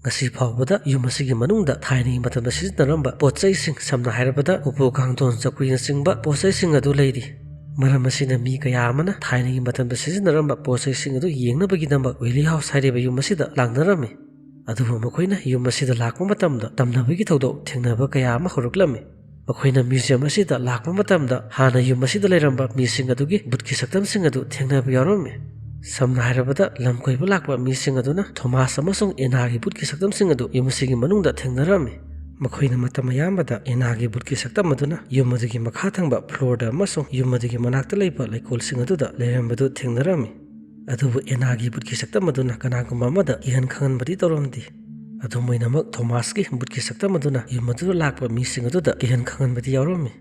ꯉꯁꯤ ꯐꯥꯎꯕꯗ ꯌꯨꯝ ꯑꯁꯤꯒꯤ ꯃꯅꯨꯡꯗ ꯊꯥꯏꯅꯒꯤ ꯃꯇꯝꯗ ꯁꯤꯖꯤꯟꯅꯔꯝꯕ ꯄꯣꯠ ꯆꯩꯁꯤꯡ, ꯁꯝꯅ ꯍꯥꯏꯔꯕꯗ ꯎꯄꯨ ꯀꯥꯡꯊꯣꯟ ꯆꯧꯀ꯭ꯔꯤꯅꯆꯤꯡꯕ ꯄꯣꯠ ꯆꯩꯁꯤꯡ ꯑꯗꯨ ꯂꯩꯔꯤ꯫ ꯃꯔꯝ ꯑꯁꯤꯅ ꯃꯤ ꯀꯌꯥ ꯑꯃꯅ ꯊꯥꯏꯅꯒꯤ ꯃꯇꯝꯗ ꯁꯤꯖꯤꯟꯅꯔꯝꯕ ꯄꯣꯠ ꯆꯩꯁꯤꯡ ꯑꯗꯨ ꯌꯦꯡꯅꯕꯒꯤꯗꯃꯛ ꯋꯦꯂꯤ ꯍꯥꯎꯁ ꯍꯥꯏꯔꯤꯕ ꯌꯨꯝ ꯑꯁꯤꯗ ꯂꯥꯛꯅꯔꯝꯃꯤ꯫ ꯑꯗꯨꯕꯨ ꯃꯈꯣꯏꯅ ꯌꯨꯝ ꯑꯁꯤꯗ ꯂꯥꯛꯄ ꯃꯇꯝꯗ ꯇꯝꯅꯕꯒꯤ ꯊꯧꯗꯣꯛ ꯊꯦꯡꯅꯕ ꯀꯌꯥ ꯑꯃ ꯍꯧꯔꯛꯂꯝꯃꯤ꯫ ꯃꯈꯣꯏꯅ ꯃ꯭ꯌꯨꯖꯤꯌꯝ ꯑꯁꯤꯗ ꯂꯥꯛꯄ ꯃꯇꯝꯗ ꯍꯥꯟꯅ ꯌꯨꯝ ꯑꯁꯤꯗ ꯂꯩꯔꯝꯕ ꯃꯤꯁꯤꯡ ꯑꯗꯨꯒꯤ ꯕꯨꯠꯀꯤ ꯁꯛꯇꯝꯁꯤꯡ ꯑꯗꯨ ꯊꯦꯡꯅꯕ ꯌꯥꯎꯔꯝꯃꯤ꯫ ꯁꯝꯅ ꯍꯥꯏꯔꯕꯗ, ꯂꯝ ꯀꯣꯏꯕ ꯂꯥꯛꯄ ꯃꯤꯁꯤꯡ ꯑꯗꯨꯅ ꯊꯣꯃꯥꯁ ꯑꯃꯁꯨꯡ ꯑꯦꯅꯥꯒꯤ ꯕꯨꯠꯀꯤ ꯁꯛꯇꯝꯁꯤꯡ ꯑꯗꯨ ꯌꯨꯝ ꯑꯁꯤꯒꯤ ꯃꯅꯨꯡꯗ ꯊꯦꯡꯅꯔꯝꯃꯤ꯫ ꯃꯈꯣꯏꯅ ꯃꯇꯝ ꯑꯌꯥꯝꯕꯗ ꯑꯦꯅꯥꯒꯤ ꯕꯨꯠꯀꯤ ꯁꯛꯇꯝ ꯑꯗꯨꯅ ꯌꯨꯝ ꯑꯗꯨꯒꯤ ꯃꯈꯥ ꯊꯪꯕ ꯐ꯭ꯂꯣꯔꯗ ꯑꯃꯁꯨꯡ ꯌꯨꯝ ꯑꯗꯨꯒꯤ ꯃꯅꯥꯛꯇ ꯂꯩꯕ ꯂꯩꯀꯣꯜꯁꯤꯡ ꯑꯗꯨꯗ ꯂꯩꯔꯝꯕꯗꯨ ꯊꯦꯡꯅꯔꯝꯃꯤ꯫ ꯑꯗꯨꯕꯨ ꯑꯦꯅꯥꯒꯤ ꯕꯨꯠꯀꯤ ꯁꯛꯇꯝ ꯑꯗꯨꯅ ꯀꯅꯥꯒꯨꯝꯕ ꯑꯃꯗ ꯀꯤꯍꯟ ꯈꯪꯍꯟꯕꯗꯤ ꯇꯧꯔꯝꯗꯦ꯫ ꯑꯗꯨꯝ ꯑꯣꯏꯅꯃꯛ, ꯊꯣꯃꯥꯁꯀꯤ ꯕꯨꯠꯀꯤ ꯁꯛꯇꯝ ꯑꯗꯨꯅ ꯌꯨꯝ ꯑꯗꯨꯗ ꯂꯥꯛꯄ ꯃꯤꯁꯤꯡ ꯑꯗꯨꯗ ꯀꯤꯍꯟ ꯈꯪꯍꯟꯕꯗꯤ ꯌꯥꯎꯔꯝꯃꯤ꯫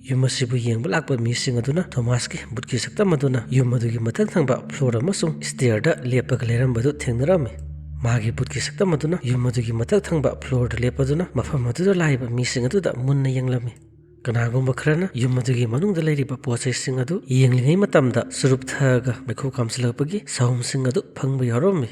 ꯌꯨꯝ ꯑꯁꯤꯕꯨ ꯌꯦꯡꯕ ꯂꯥꯛꯄ ꯃꯤꯁꯤꯡ ꯑꯗꯨꯅ ꯊꯣꯃꯥꯁꯀꯤ ꯕꯨꯠꯀꯤ ꯁꯛꯇꯝ ꯑꯗꯨꯅ ꯌꯨꯝ ꯑꯗꯨꯒꯤ ꯃꯊꯛ ꯊꯪꯕ ꯐ꯭ꯂꯣꯔ ꯑꯃꯁꯨꯡ ꯁ꯭ꯇꯦꯌꯔꯗ ꯂꯦꯞꯄꯒ ꯂꯩꯔꯝꯕꯗꯨ ꯊꯦꯡꯅꯔꯝꯃꯤ꯫ ꯃꯥꯒꯤ ꯕꯨꯠꯀꯤ ꯁꯛꯇꯝ ꯑꯗꯨꯅ ꯌꯨꯝ ꯑꯗꯨꯒꯤ ꯃꯊꯛ ꯊꯪꯕ ꯐ꯭ꯂꯣꯔꯗ ꯂꯦꯞꯄꯗꯨꯅ ꯃꯐꯝ ꯑꯗꯨꯗ ꯂꯥꯛꯏꯕ ꯃꯤꯁꯤꯡ ꯑꯗꯨꯗ ꯃꯨꯟꯅ ꯌꯦꯡꯂꯝꯃꯤ꯫ ꯀꯅꯥꯒꯨꯝꯕ ꯈꯔꯅ ꯌꯨꯝ ꯑꯗꯨꯒꯤ ꯃꯅꯨꯡꯗ ꯂꯩꯔꯤꯕ ꯄꯣꯠ ꯆꯩꯁꯤꯡ ꯑꯗꯨ ꯌꯦꯡꯂꯤꯉꯩ ꯃꯇꯝꯗ ꯆꯨꯔꯨꯞ ꯊꯛꯑꯒ ꯃꯩꯈꯨ ꯀꯥꯝꯁꯤꯜꯂꯛꯄꯒꯤ ꯁꯥꯎꯝꯁꯤꯡ ꯑꯗꯨ ꯐꯪꯕ ꯌꯥꯎꯔꯝꯃꯤ꯫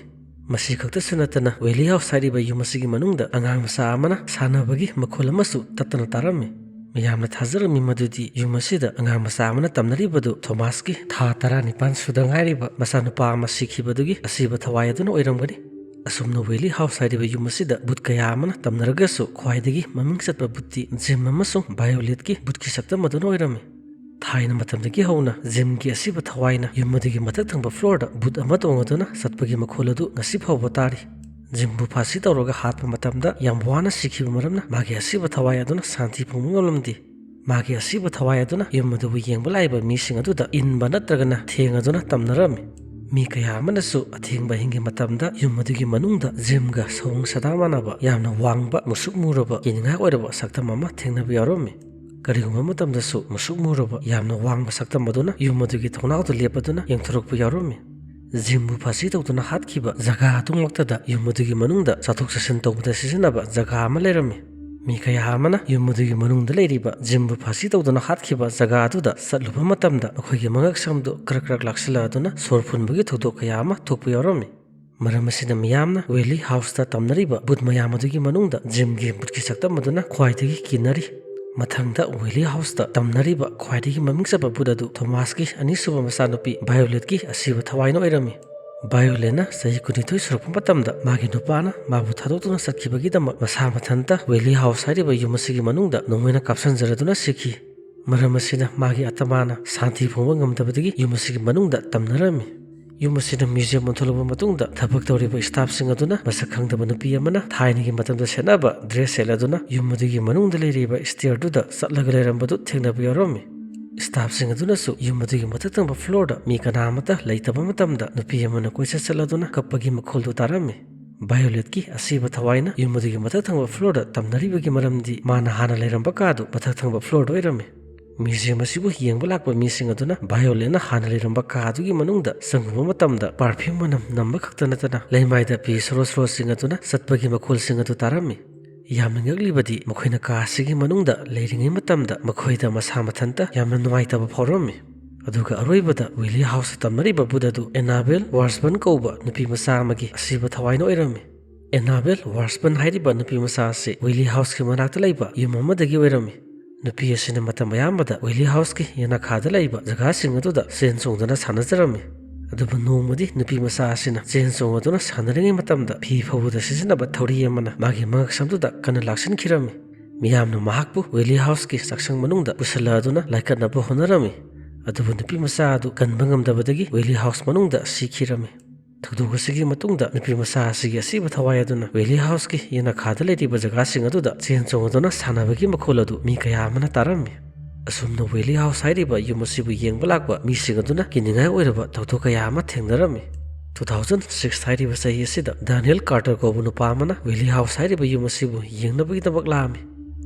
ꯃꯁꯤ ꯈꯛꯇꯁꯨ ꯅꯠꯇꯅ, ꯋꯦꯂꯤ ꯍꯥꯎꯁ ꯍꯥꯏꯔꯤꯕ ꯌꯨꯝ ꯑꯁꯤꯒꯤ ꯃꯅꯨꯡꯗ ꯑꯉꯥꯡ ꯃꯆꯥ ꯑꯃꯅ ꯁꯥꯟꯅꯕꯒꯤ ꯃꯈꯣꯜ ꯑꯃꯁꯨ ꯇꯠꯇꯅ ꯇꯥꯔꯝꯃꯤ꯫ ꯃꯤꯌꯥꯝꯅ ꯊꯥꯖꯔꯝꯃꯤ ꯃꯗꯨꯗꯤ ꯌꯨꯝ ꯑꯁꯤꯗ ꯑꯉꯥꯡ ꯃꯆꯥ ꯑꯃꯅ ꯇꯝꯅꯔꯤꯕꯗꯨ ꯊꯣꯃꯥꯁꯀꯤ ꯊꯥ ꯇꯔꯥꯅꯤꯄꯥꯟ ꯁꯨꯗ ꯉꯥꯏꯔꯤꯕ ꯃꯆꯥꯅꯨꯄꯥ ꯑꯃ ꯁꯤꯈꯤꯕꯗꯨꯒꯤ ꯑꯁꯤꯕ ꯊꯋꯥꯏ ꯑꯗꯨꯅ ꯑꯣꯏꯔꯝꯒꯅꯤ꯫ ꯑꯁꯨꯝꯅ ꯋꯦꯂꯤ ꯍꯥꯎꯁ ꯍꯥꯏꯔꯤꯕ ꯌꯨꯝ ꯑꯁꯤꯗ ꯚꯨꯠ ꯀꯌꯥ ꯑꯃꯅ ꯇꯝꯅꯔꯒꯁꯨ, ꯈ꯭ꯋꯥꯏꯗꯒꯤ ꯃꯃꯤꯡ ꯆꯠꯄ ꯚꯨꯠꯇꯤ ꯖꯤꯝ ꯑꯃꯁꯨꯡ ꯚꯥꯏꯑꯣꯂꯦꯠꯀꯤ ꯚꯨꯠꯀꯤ ꯁꯛꯇꯝ ꯑꯗꯨꯅ ꯑꯣꯏꯔꯝꯃꯤ꯫ ꯊꯥꯏꯅ ꯃꯇꯝꯗꯒꯤ ꯍꯧꯅ ꯖꯤꯝꯒꯤ ꯑꯁꯤꯕ ꯊꯋꯥꯏꯅ ꯌꯨꯝ ꯑꯗꯨꯒꯤ ꯃꯊꯛ ꯊꯪꯕ ꯐ꯭ꯂꯣꯔꯗ ꯚꯨꯠ ꯑꯃ ꯇꯣꯡꯉꯗꯨꯅ ꯆꯠꯄꯒꯤ ꯃꯈꯣꯜ ꯑꯗꯨ ꯉꯁꯤ ꯐꯥꯎꯕ ꯇꯥꯔꯤ꯫ ꯖꯤꯝꯕꯨ ꯐꯥꯁꯤ ꯇꯧꯔꯒ ꯍꯥꯠꯄ ꯃꯇꯝꯗ ꯌꯥꯝ ꯋꯥꯅ ꯁꯤꯈꯤꯕ ꯃꯔꯝꯅ, ꯃꯥꯒꯤ ꯑꯁꯤꯕ ꯊꯋꯥꯏ ꯑꯗꯨꯅ ꯁꯥꯟꯇꯤ ꯐꯪꯕ ꯉꯝꯂꯝꯗꯦ꯫ ꯃꯥꯒꯤ ꯑꯁꯤꯕ ꯊꯋꯥꯏ ꯑꯗꯨꯅ ꯌꯨꯝ ꯑꯗꯨꯕꯨ ꯌꯦꯡꯕ ꯂꯥꯛꯏꯕ ꯃꯤꯁꯤꯡ ꯑꯗꯨꯗ ꯏꯟꯕ ꯅꯠꯇ꯭ꯔꯒꯅ ꯊꯦꯡꯉꯗꯨꯅ ꯇꯝꯅꯔꯝꯃꯤ꯫ ꯃꯤ ꯀꯌꯥ ꯑꯃꯅꯁꯨ ꯑꯊꯦꯡꯕ ꯑꯍꯤꯡꯒꯤ ꯃꯇꯝꯗ ꯌꯨꯝ ꯑꯗꯨꯒꯤ ꯃꯅꯨꯡꯗ ꯖꯤꯝꯒ ꯁꯑꯣꯡ ꯁꯥꯗꯥ ꯃꯥꯟꯅꯕ, ꯌꯥꯝꯅ ꯋꯥꯡꯕ, ꯃꯨꯁꯨꯛ ꯃꯨꯔꯕ, ꯀꯤꯅꯤꯡꯉꯥꯏ ꯑꯣꯏꯔꯕ ꯁꯛꯇꯝ ꯑꯃ ꯊꯦꯡꯅꯕ ꯌꯥꯎꯔꯝꯃꯤ꯫ ꯀꯔꯤꯒꯨꯝꯕ ꯃꯇꯝꯗꯁꯨ ꯃꯨꯁꯨꯛ ꯃꯨꯔꯕ, ꯌꯥꯝꯅ ꯋꯥꯡꯕ ꯁꯛꯇꯝ ꯑꯗꯨꯅ ꯌꯨꯝ ꯑꯗꯨꯒꯤ ꯊꯣꯡꯅꯥꯎꯗ ꯂꯦꯞꯄꯗꯨꯅ ꯌꯦꯡꯊꯣꯔꯛꯄ ꯌꯥꯎꯔꯝꯃꯤ꯫ ꯖꯤꯝꯕꯨ ꯐꯥꯁꯤ ꯇꯧꯗꯨꯅ ꯍꯥꯠꯈꯤꯕ ꯖꯒꯥ ꯑꯗꯨꯃꯛꯇꯗ ꯌꯨꯝ ꯑꯗꯨꯒꯤ ꯃꯅꯨꯡꯗ ꯆꯠꯊꯣꯛ ꯆꯠꯁꯤꯟ ꯇꯧꯕꯗ ꯁꯤꯖꯤꯟꯅꯕ ꯖꯒꯥ ꯑꯃ ꯂꯩꯔꯝꯃꯤ꯫ ꯃꯤ ꯀꯌꯥ ꯑꯃꯅ ꯌꯨꯝ ꯑꯗꯨꯒꯤ ꯃꯅꯨꯡꯗ ꯂꯩꯔꯤꯕ ꯖꯤꯝꯕꯨ ꯐꯥꯁꯤ ꯇꯧꯗꯨꯅ ꯍꯥꯠꯈꯤꯕ ꯖꯒꯥ ꯑꯗꯨꯗ ꯆꯠꯂꯨꯕ ꯃꯇꯝꯗ, ꯃꯈꯣꯏꯒꯤ ꯃꯉꯛ ꯁꯝꯗꯨ ꯀ꯭ꯔꯛ ꯀ꯭ꯔꯛ ꯂꯥꯛꯁꯤꯜꯂꯛꯑꯗꯨꯅ ꯁꯣꯔ ꯐꯨꯟꯕꯒꯤ ꯊꯧꯗꯣꯛ ꯀꯌꯥ ꯑꯃ ꯊꯣꯛꯄ ꯌꯥꯎꯔꯝꯃꯤ꯫ ꯃꯔꯝ ꯑꯁꯤꯅ, ꯃꯤꯌꯥꯝꯅ ꯋꯦꯂꯤ ꯍꯥꯎꯁꯇ ꯇꯝꯅꯔꯤꯕ ꯚꯨꯠ ꯃꯌꯥꯝ ꯑꯗꯨꯒꯤ ꯃꯅꯨꯡꯗ ꯖꯤꯝꯒꯤ ꯚꯨꯠꯀꯤ ꯁꯛꯇꯝ ꯑꯗꯨꯅ ꯈ꯭ꯋꯥꯏꯗꯒꯤ ꯀꯤꯅꯔꯤ꯫ ꯃꯊꯪꯗ, ꯋꯦꯂꯤ ꯍꯥꯎꯁꯇ ꯇꯝꯅꯔꯤꯕ ꯈ꯭ꯋꯥꯏꯗꯒꯤ ꯃꯃꯤꯡ ꯆꯠꯄ ꯚꯨꯠ ꯑꯗꯨ ꯊꯣꯃꯥꯁꯀꯤ ꯑꯅꯤꯁꯨꯕ ꯃꯆꯥꯅꯨꯄꯤ ꯚꯥꯏꯑꯣꯂꯦꯠꯀꯤ ꯑꯁꯤꯕ ꯊꯋꯥꯏꯅ ꯑꯣꯏꯔꯝꯃꯤ꯫ ꯚꯥꯏꯑꯣꯂꯦꯠꯅ ꯆꯍꯤ ꯀꯨꯟꯅꯤꯊꯣꯏ ꯁꯨꯔꯛꯄ ꯃꯇꯝꯗ, ꯃꯥꯒꯤ ꯅꯨꯄꯥꯅ ꯃꯥꯕꯨ ꯊꯥꯗꯣꯛꯇꯨꯅ ꯆꯠꯈꯤꯕꯒꯤꯗꯃꯛ, ꯃꯁꯥ ꯃꯊꯟꯇ ꯋꯦꯂꯤ ꯍꯥꯎꯁ ꯍꯥꯏꯔꯤꯕ ꯌꯨꯝ ꯑꯁꯤꯒꯤ ꯃꯅꯨꯡꯗ ꯅꯣꯡꯃꯩꯅ ꯀꯥꯞꯁꯤꯟꯖꯔꯗꯨꯅ ꯁꯤꯈꯤ꯫ ꯃꯔꯝ ꯑꯁꯤꯅ, ꯃꯥꯒꯤ ꯑꯇꯃꯥꯅ ꯁꯥꯟꯇꯤ ꯐꯪꯕ ꯉꯝꯗꯕꯗꯒꯤ ꯌꯨꯝ ꯑꯁꯤꯒꯤ ꯃꯅꯨꯡꯗ ꯇꯝꯅꯔꯝꯃꯤ꯫ ꯌꯨꯝ ꯑꯁꯤꯅ ꯃ꯭ꯌꯨꯖꯤꯌꯝ ꯑꯣꯟꯊꯣꯛꯂꯕ ꯃꯇꯨꯡꯗ, ꯊꯕꯛ ꯇꯧꯔꯤꯕ ꯁ꯭ꯇꯥꯐꯁꯤꯡ ꯑꯗꯨꯅ ꯃꯁꯛ ꯈꯪꯗꯕ ꯅꯨꯄꯤ ꯑꯃꯅ ꯊꯥꯏꯅꯒꯤ ꯃꯇꯝꯗ ꯁꯦꯠꯅꯕ ꯗ꯭ꯔꯦꯁ ꯁꯦꯠꯂꯗꯨꯅ ꯌꯨꯝ ꯑꯗꯨꯒꯤ ꯃꯅꯨꯡꯗ ꯂꯩꯔꯤꯕ ꯁ꯭ꯇꯦꯌꯔꯗꯨꯗ ꯆꯠꯂꯒ ꯂꯩꯔꯝꯕꯗꯨ ꯊꯦꯡꯅꯕ ꯌꯥꯎꯔꯝꯃꯤ꯫ ꯁ꯭ꯇꯥꯐꯁꯤꯡ ꯑꯗꯨꯅꯁꯨ ꯌꯨꯝ ꯑꯗꯨꯒꯤ ꯃꯊꯛ ꯊꯪꯕ ꯐ꯭ꯂꯣꯔꯗ ꯃꯤ ꯀꯅꯥ ꯑꯃꯠꯇ ꯂꯩꯇꯕ ꯃꯇꯝꯗ, ꯅꯨꯄꯤ ꯑꯃꯅ ꯀꯣꯏꯆꯠ ꯆꯠꯂꯗꯨꯅ ꯀꯞꯄꯒꯤ ꯃꯈꯣꯜꯗꯨ ꯇꯥꯔꯝꯃꯤ꯫ ꯚꯥꯏꯑꯣꯂꯦꯠꯀꯤ ꯑꯁꯤꯕ ꯊꯋꯥꯏꯅ ꯌꯨꯝ ꯑꯗꯨꯒꯤ ꯃꯊꯛ ꯊꯪꯕ ꯐ꯭ꯂꯣꯔꯗ ꯇꯝꯅꯔꯤꯕꯒꯤ ꯃꯔꯝꯗꯤ, ꯃꯥꯅ ꯍꯥꯟꯅ ꯂꯩꯔꯝꯕ ꯀꯥꯗꯨ ꯃꯊꯛ ꯊꯪꯕ ꯐ꯭ꯂꯣꯔꯗ ꯑꯣꯏꯔꯝꯃꯤ꯫ ꯃ꯭ꯌꯨꯖꯤꯌꯝ ꯑꯁꯤꯕꯨ ꯌꯦꯡꯕ ꯂꯥꯛꯄ ꯃꯤꯁꯤꯡ ꯑꯗꯨꯅ ꯚꯥꯏꯑꯣꯂꯦꯠꯅ ꯍꯥꯟꯅ ꯂꯩꯔꯝꯕ ꯀꯥ ꯑꯗꯨꯒꯤ ꯃꯅꯨꯡꯗ ꯆꯪꯉꯨꯕ ꯃꯇꯝꯗ, ꯄꯥꯔꯐ꯭ꯌꯨꯝ ꯃꯅꯝ ꯅꯝꯕ ꯈꯛꯇ ꯅꯠꯇꯅ, ꯂꯩꯃꯥꯏꯗ ꯐꯤ ꯁꯣꯔꯣ ꯁꯣꯔꯣꯁꯤꯡ ꯑꯗꯨꯅ ꯆꯠꯄꯒꯤ ꯃꯈꯣꯜꯁꯤꯡ ꯑꯗꯨ ꯇꯥꯔꯝꯃꯤ꯫ ꯌꯥꯝꯅ ꯉꯛꯂꯤꯕꯗꯤ, ꯃꯈꯣꯏꯅ ꯀꯥ ꯑꯁꯤꯒꯤ ꯃꯅꯨꯡꯗ ꯂꯩꯔꯤꯉꯩ ꯃꯇꯝꯗ ꯃꯈꯣꯏꯗ ꯃꯁꯥ ꯃꯊꯟꯇ ꯌꯥꯝꯅ ꯅꯨꯡꯉꯥꯏꯇꯕ ꯐꯥꯎꯔꯝꯃꯤ꯫ ꯑꯗꯨꯒ ꯑꯔꯣꯏꯕꯗ ꯋꯦꯂꯤ ꯍꯥꯎꯁꯇ ꯇꯝꯅꯔꯤꯕ ꯚꯨꯠ ꯑꯗꯨ ꯑꯦꯅꯥꯕꯦꯜ ꯋꯥꯔꯁꯕꯟ ꯀꯧꯕ ꯅꯨꯄꯤ ꯃꯆꯥ ꯑꯃꯒꯤ ꯑꯁꯤꯕ ꯊꯋꯥꯏꯅ ꯑꯣꯏꯔꯝꯃꯤ꯫ ꯑꯦꯅꯥꯕꯦꯜ ꯋꯥꯔꯁꯕꯟ ꯍꯥꯏꯔꯤꯕ ꯅꯨꯄꯤ ꯃꯆꯥ ꯑꯁꯤ ꯋꯦꯂꯤ ꯍꯥꯎꯁꯀꯤ ꯃꯅꯥꯛꯇ ꯂꯩꯕ ꯌꯨꯝ ꯑꯃꯗꯒꯤ ꯑꯣꯏꯔꯝꯃꯤ꯫ ꯅꯨꯄꯤ ꯑꯁꯤꯅ ꯃꯇꯝ ꯑꯌꯥꯝꯕꯗ ꯋꯦꯂꯤ ꯍꯥꯎꯁꯀꯤ ꯌꯦꯅꯈꯥꯗ ꯂꯩꯕ ꯖꯒꯥꯁꯤꯡ ꯑꯗꯨꯗ ꯆꯦꯟ ꯆꯣꯡꯗꯨꯅ ꯁꯥꯟꯅꯖꯔꯝꯃꯤ꯫ ꯑꯗꯨꯕꯨ ꯅꯣꯡꯃꯗꯤ ꯅꯨꯄꯤ ꯃꯆꯥ ꯑꯁꯤꯅ ꯆꯦꯟ ꯆꯣꯡꯗꯨꯅ ꯁꯥꯟꯅꯔꯤꯉꯩ ꯃꯇꯝꯗ ꯐꯤ ꯐꯧꯕꯗ ꯁꯤꯖꯤꯟꯅꯕ ꯊꯧꯔꯤ ꯑꯃꯅ ꯃꯥꯒꯤ ꯃꯉꯛꯁꯝꯗꯨꯗ ꯀꯟꯅ ꯂꯥꯛꯁꯤꯟꯈꯤꯔꯝꯃꯤ꯫ ꯃꯤꯌꯥꯝꯅ ꯃꯍꯥꯛꯄꯨ ꯋꯦꯂꯤ ꯍꯥꯎꯁꯀꯤ ꯆꯥꯛꯁꯪ ꯃꯅꯨꯡꯗ ꯄꯨꯁꯤꯜꯂꯛꯑꯗꯨꯅ ꯂꯥꯏꯀꯠꯅꯕ ꯍꯣꯠꯅꯔꯝꯃꯤ꯫ ꯑꯗꯨꯕꯨ ꯅꯨꯄꯤ ꯃꯆꯥ ꯑꯗꯨ ꯀꯟꯕ ꯉꯝꯗꯕꯗꯒꯤ ꯋꯦꯂꯤ ꯍꯥꯎꯁ ꯃꯅꯨꯡꯗ ꯁꯤꯈꯤꯔꯝꯃꯤ꯫ ꯊꯧꯗꯣꯛ ꯑꯁꯤꯒꯤ ꯃꯇꯨꯡꯗ ꯅꯨꯄꯤ ꯃꯆꯥ ꯑꯁꯤꯒꯤ ꯑꯁꯤꯕ ꯊꯋꯥꯏ ꯑꯗꯨꯅ ꯋꯦꯂꯤ ꯍꯥꯎꯁꯀꯤ ꯌꯦꯅꯈꯥꯗ ꯂꯩꯔꯤꯕ ꯖꯒꯥꯁꯤꯡ ꯑꯗꯨꯗ ꯆꯦꯟ ꯆꯣꯡꯗꯨꯅ ꯁꯥꯟꯅꯕꯒꯤ ꯃꯈꯣꯜ ꯑꯗꯨ ꯃꯤ ꯀꯌꯥ ꯑꯃꯅ ꯇꯥꯔꯝꯃꯤ꯫ ꯑꯁꯨꯝꯅ ꯋꯦꯂꯤ ꯍꯥꯎꯁ ꯍꯥꯏꯔꯤꯕ ꯌꯨꯝ ꯑꯁꯤꯕꯨ ꯌꯦꯡꯕ ꯂꯥꯛꯄ ꯃꯤꯁꯤꯡ ꯑꯗꯨꯅ ꯀꯤꯅꯤꯡꯉꯥꯏ ꯑꯣꯏꯔꯕ ꯊꯧꯗꯣꯛ ꯀꯌꯥ ꯑꯃ ꯊꯦꯡꯅꯔꯝꯃꯤ꯫ Two thousand six ꯍꯥꯏꯔꯤꯕ ꯆꯍꯤ ꯑꯁꯤꯗ ꯗꯥꯅꯤꯌꯦꯜ ꯀꯥꯔꯇꯔ ꯀꯧꯕ ꯅꯨꯄꯥ ꯑꯃꯅ ꯋꯦꯂꯤ ꯍꯥꯎꯁ ꯍꯥꯏꯔꯤꯕ ꯌꯨꯝ ꯑꯁꯤꯕꯨ ꯌꯦꯡꯅꯕꯒꯤꯗꯃꯛ ꯂꯥꯛꯑꯝꯃꯤ꯫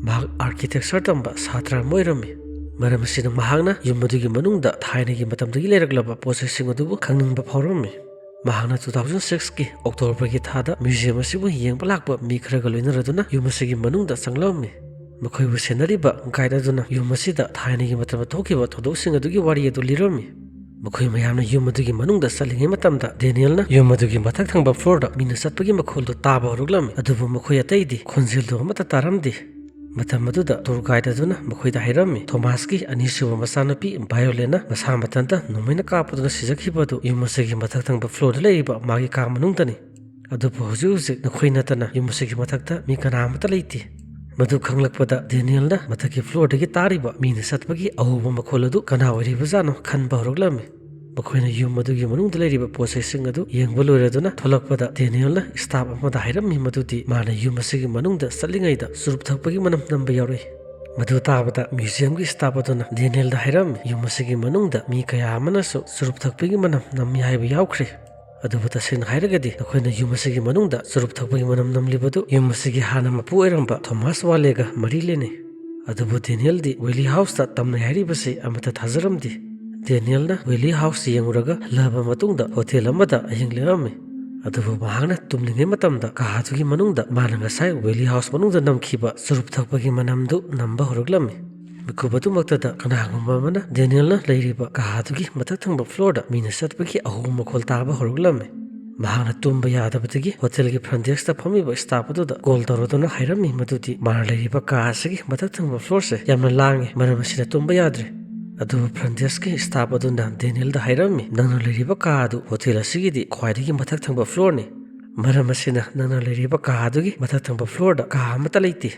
ꯃꯍꯥꯛ ꯑꯥꯔꯀꯤꯇꯦꯛꯆꯔ ꯇꯝꯕ ꯁꯥꯇ꯭ꯔ ꯑꯃ ꯑꯣꯏꯔꯝꯃꯤ꯫ ꯃꯔꯝ ꯑꯁꯤꯅ ꯃꯍꯥꯛꯅ ꯌꯨꯝ ꯑꯗꯨꯒꯤ ꯃꯅꯨꯡꯗ ꯊꯥꯏꯅꯒꯤ ꯃꯇꯝꯗꯒꯤ ꯂꯩꯔꯛꯂꯕ ꯄꯣꯠ ꯆꯩꯁꯤꯡ ꯑꯗꯨꯕꯨ ꯈꯪꯅꯤꯡꯕ ꯐꯥꯎꯔꯝꯃꯤ꯫ ꯃꯍꯥꯛꯅ two thousand six ꯀꯤ October ꯒꯤ ꯊꯥꯗ museum ꯑꯁꯤꯕꯨ ꯌꯦꯡꯕ ꯂꯥꯛꯄ ꯃꯤ ꯈꯔꯒ ꯂꯣꯏꯅꯔꯗꯨꯅ ꯌꯨꯝ ꯑꯁꯤꯒꯤ ꯃꯅꯨꯡꯗ ꯆꯪꯂꯝꯃꯤ꯫ ꯃꯈꯣꯏꯕꯨ ꯁꯦꯟꯅꯔꯤꯕ guide ꯑꯗꯨꯅ ꯌꯨꯝ ꯑꯁꯤꯗ ꯊꯥꯏꯅꯒꯤ ꯃꯇꯝꯗ ꯊꯣꯛꯈꯤꯕ ꯊꯧꯗꯣꯛꯁꯤꯡ ꯑꯗꯨꯒꯤ ꯋꯥꯔꯤ ꯑꯗꯨ ꯂꯤꯔꯝꯃꯤ꯫ ꯃꯈꯣꯏ ꯃꯌꯥꯝꯅ ꯌꯨꯝ ꯑꯗꯨꯒꯤ ꯃꯅꯨꯡꯗ ꯆꯠꯂꯤꯉꯩ ꯃꯇꯝꯗ ꯗꯦꯅꯤꯌꯦꯜꯅ ꯌꯨꯝ ꯑꯗꯨꯒꯤ ꯃꯊꯛ ꯊꯪꯕ floor ꯗ ꯃꯤꯅ ꯆꯠꯄꯒꯤ ꯃꯈꯣꯜꯗꯨ ꯇꯥꯕ ꯍꯧꯔꯛꯂꯝꯃꯤ, ꯑꯗꯨꯕꯨ ꯃꯈꯣꯏ ꯑꯇꯩꯗꯤ ꯈꯣꯟꯖꯦꯜꯗꯨ ꯑꯃꯠꯇ ꯇꯥꯔꯝꯗꯦ꯫ ꯃꯇꯝ ꯑꯗꯨꯗ tour guide ꯑꯗꯨꯅ ꯃꯈꯣꯏꯗ ꯍꯥꯏꯔꯝꯃꯤ, ꯊꯣꯃꯥꯁꯀꯤ ꯑꯅꯤꯁꯨꯕ ꯃꯆꯥꯅꯨꯄꯤ ꯚꯥꯏꯑꯣꯂꯦꯟꯅ ꯃꯁꯥ ꯃꯊꯟꯇ ꯅꯣꯡꯃꯩꯅ ꯀꯥꯞꯄꯗꯨꯅ ꯁꯤꯖꯈꯤꯕ ꯑꯗꯨ ꯌꯨꯝ ꯑꯁꯤꯒꯤ ꯃꯊꯛ ꯊꯪꯕ floor ꯗ ꯂꯩꯔꯤꯕ ꯃꯥꯒꯤ ꯀꯥ ꯃꯅꯨꯡꯗꯅꯤ꯫ ꯑꯗꯨꯕꯨ ꯍꯧꯖꯤꯛ ꯍꯧꯖꯤꯛ ꯅꯈꯣꯏ ꯅꯠꯇꯅ ꯌꯨꯝ ꯑꯁꯤꯒꯤ ꯃꯊꯛꯇ ꯃꯤ ꯀꯅꯥ ꯑꯃꯠꯇ ꯂꯩꯇꯦ꯫ ꯃꯗꯨ ꯈꯪꯂꯛꯄꯗ ꯗꯦꯅꯤꯌꯦꯜꯅ ꯃꯊꯛꯀꯤ floor ꯗꯒꯤ ꯇꯥꯔꯤꯕ ꯃꯤꯅ ꯆꯠꯄꯒꯤ ꯑꯍꯧꯕ ꯃꯈꯣꯜ ꯑꯗꯨ ꯀꯅꯥ ꯑꯣꯏꯔꯤꯕꯖꯥꯠꯅꯣ ꯈꯟꯕ ꯍꯧꯔꯛꯂꯝꯃꯤ꯫ ꯃꯈꯣꯏꯅ ꯌꯨꯝ ꯑꯗꯨꯒꯤ ꯃꯅꯨꯡꯗ ꯂꯩꯔꯤꯕ ꯄꯣꯠ ꯆꯩꯁꯤꯡ ꯑꯗꯨ ꯌꯦꯡꯕ ꯂꯣꯏꯔꯗꯨꯅ ꯊꯣꯛꯂꯛꯄꯗ ꯗꯦꯅꯤꯌꯦꯜꯅ staff ꯑꯃꯗ ꯍꯥꯏꯔꯝꯃꯤ ꯃꯗꯨꯗꯤ ꯃꯥꯅ ꯌꯨꯝ ꯑꯁꯤꯒꯤ ꯃꯅꯨꯡꯗ ꯆꯠꯂꯤꯉꯩꯗ ꯆꯨꯔꯨꯞ ꯊꯛꯄꯒꯤ ꯃꯅꯝ ꯅꯝꯕ ꯌꯥꯎꯔꯛꯏ꯫ ꯃꯗꯨ ꯇꯥꯕꯗ museum ꯒꯤ staff ꯑꯗꯨꯅ ꯗꯦꯅꯤꯌꯦꯜꯗ ꯍꯥꯏꯔꯝꯃꯤ, ꯌꯨꯝ ꯑꯁꯤꯒꯤ ꯃꯅꯨꯡꯗ ꯃꯤ ꯀꯌꯥ ꯑꯃꯅꯁꯨ ꯆꯨꯔꯨꯞ ꯊꯛꯄꯒꯤ ꯃꯅꯝ ꯅꯝꯃꯤ ꯍꯥꯏꯕ ꯌꯥꯎꯈ꯭ꯔꯦ꯫ ꯑꯗꯨꯕꯨ ꯇꯁꯦꯡꯅ ꯍꯥꯏꯔꯒꯗꯤ ꯅꯈꯣꯏꯅ ꯌꯨꯝ ꯑꯁꯤꯒꯤ ꯃꯅꯨꯡꯗ ꯆꯨꯔꯨꯞ ꯊꯛꯄꯒꯤ ꯃꯅꯝ ꯅꯝꯂꯤꯕꯗꯨ ꯌꯨꯝ ꯑꯁꯤꯒꯤ ꯍꯥꯟꯅ ꯃꯄꯨ ꯑꯣꯏꯔꯝꯕ ꯊꯣꯃꯥꯁ ꯋꯥꯂꯦꯒ ꯃꯔꯤ ꯂꯩꯅꯩ꯫ ꯑꯗꯨꯕꯨ ꯗꯦꯅꯤꯌꯦꯜꯗꯤ ꯋꯦꯂꯤ ꯍꯥꯎꯁꯇ ꯇꯝꯅꯩ ꯍꯥꯏꯔꯤꯕꯁꯤ ꯑꯃꯠꯇ ꯊꯥꯖꯔꯝꯗꯦ꯫ ꯗꯦꯅꯤꯌꯦꯜꯅ ꯋꯦꯂꯤ ꯍꯥꯎꯁ ꯌꯦꯡꯂꯨꯔꯒ ꯍꯜꯂꯛꯂꯕ ꯃꯇꯨꯡꯗ ꯍꯣꯇꯦꯜ ꯑꯃꯗ ꯑꯍꯤꯡ ꯂꯦꯛꯂꯝꯃꯤ꯫ ꯑꯗꯨꯕꯨ ꯃꯍꯥꯛꯅ ꯇꯨꯝꯂꯤꯉꯩ ꯃꯇꯝꯗ ꯀꯥ ꯑꯗꯨꯒꯤ ꯃꯅꯨꯡꯗ ꯃꯥꯅ ꯉꯁꯥꯏ ꯋꯦꯂꯤ ꯍꯥꯎꯁ ꯃꯅꯨꯡꯗ ꯅꯝꯈꯤꯕ ꯆꯨꯔꯨꯞ ꯊꯛꯄꯒꯤ ꯃꯅꯝꯗꯨ ꯅꯝꯕ ꯍꯧꯔꯛꯂꯝꯃꯤ꯫ ꯃꯤꯀꯨꯞ ꯑꯗꯨꯃꯛꯇꯗ ꯀꯅꯥꯒꯨꯝꯕ ꯑꯃꯅ ꯗꯦꯅꯤꯌꯦꯜꯅ ꯂꯩꯔꯤꯕ ꯀꯥ ꯑꯗꯨꯒꯤ ꯃꯊꯛ ꯊꯪꯕ floorꯗ ꯃꯤꯅ ꯆꯠꯄꯒꯤ ꯑꯍꯣꯡ ꯃꯈꯣꯜ ꯇꯥꯕ ꯍꯧꯔꯛꯂꯝꯃꯤ꯫ ꯃꯍꯥꯛꯅ ꯇꯨꯝꯕ ꯌꯥꯗꯕꯗꯒꯤ hotelꯒꯤ front deskꯇ ꯐꯝꯃꯤꯕ staff ꯑꯗꯨꯗ call ꯇꯧꯔꯗꯨꯅ ꯍꯥꯏꯔꯝꯃꯤ ꯃꯗꯨꯗꯤ ꯃꯥꯅ ꯂꯩꯔꯤꯕ ꯀꯥ ꯑꯁꯤꯒꯤ ꯃꯊꯛ ꯊꯪꯕ floorꯁꯦ ꯌꯥꯝꯅ ꯂꯥꯡꯉꯤ, ꯃꯔꯝ ꯑꯁꯤꯅ ꯇꯨꯝꯕ ꯌꯥꯗ꯭ꯔꯦ꯫ ꯑꯗꯨꯕꯨ front deskꯀꯤ staff ꯑꯗꯨꯅ ꯗꯦꯅꯤꯌꯦꯜꯗ ꯍꯥꯏꯔꯝꯃꯤ, "ꯅꯪꯅ ꯂꯩꯔꯤꯕ ꯀꯥ ꯑꯗꯨ hotel ꯑꯁꯤꯒꯤꯗꯤ ꯈ꯭ꯋꯥꯏꯗꯒꯤ ꯃꯊꯛ ꯊꯪꯕ floorꯅꯤ꯫ ꯃꯔꯝ ꯑꯁꯤꯅ ꯅꯪꯅ ꯂꯩꯔꯤꯕ ꯀꯥ ꯑꯗꯨꯒꯤ ꯃꯊꯛ ꯊꯪꯕ floorꯗ ꯀꯥ ꯑꯃꯠꯇ ꯂꯩꯇꯦ꯫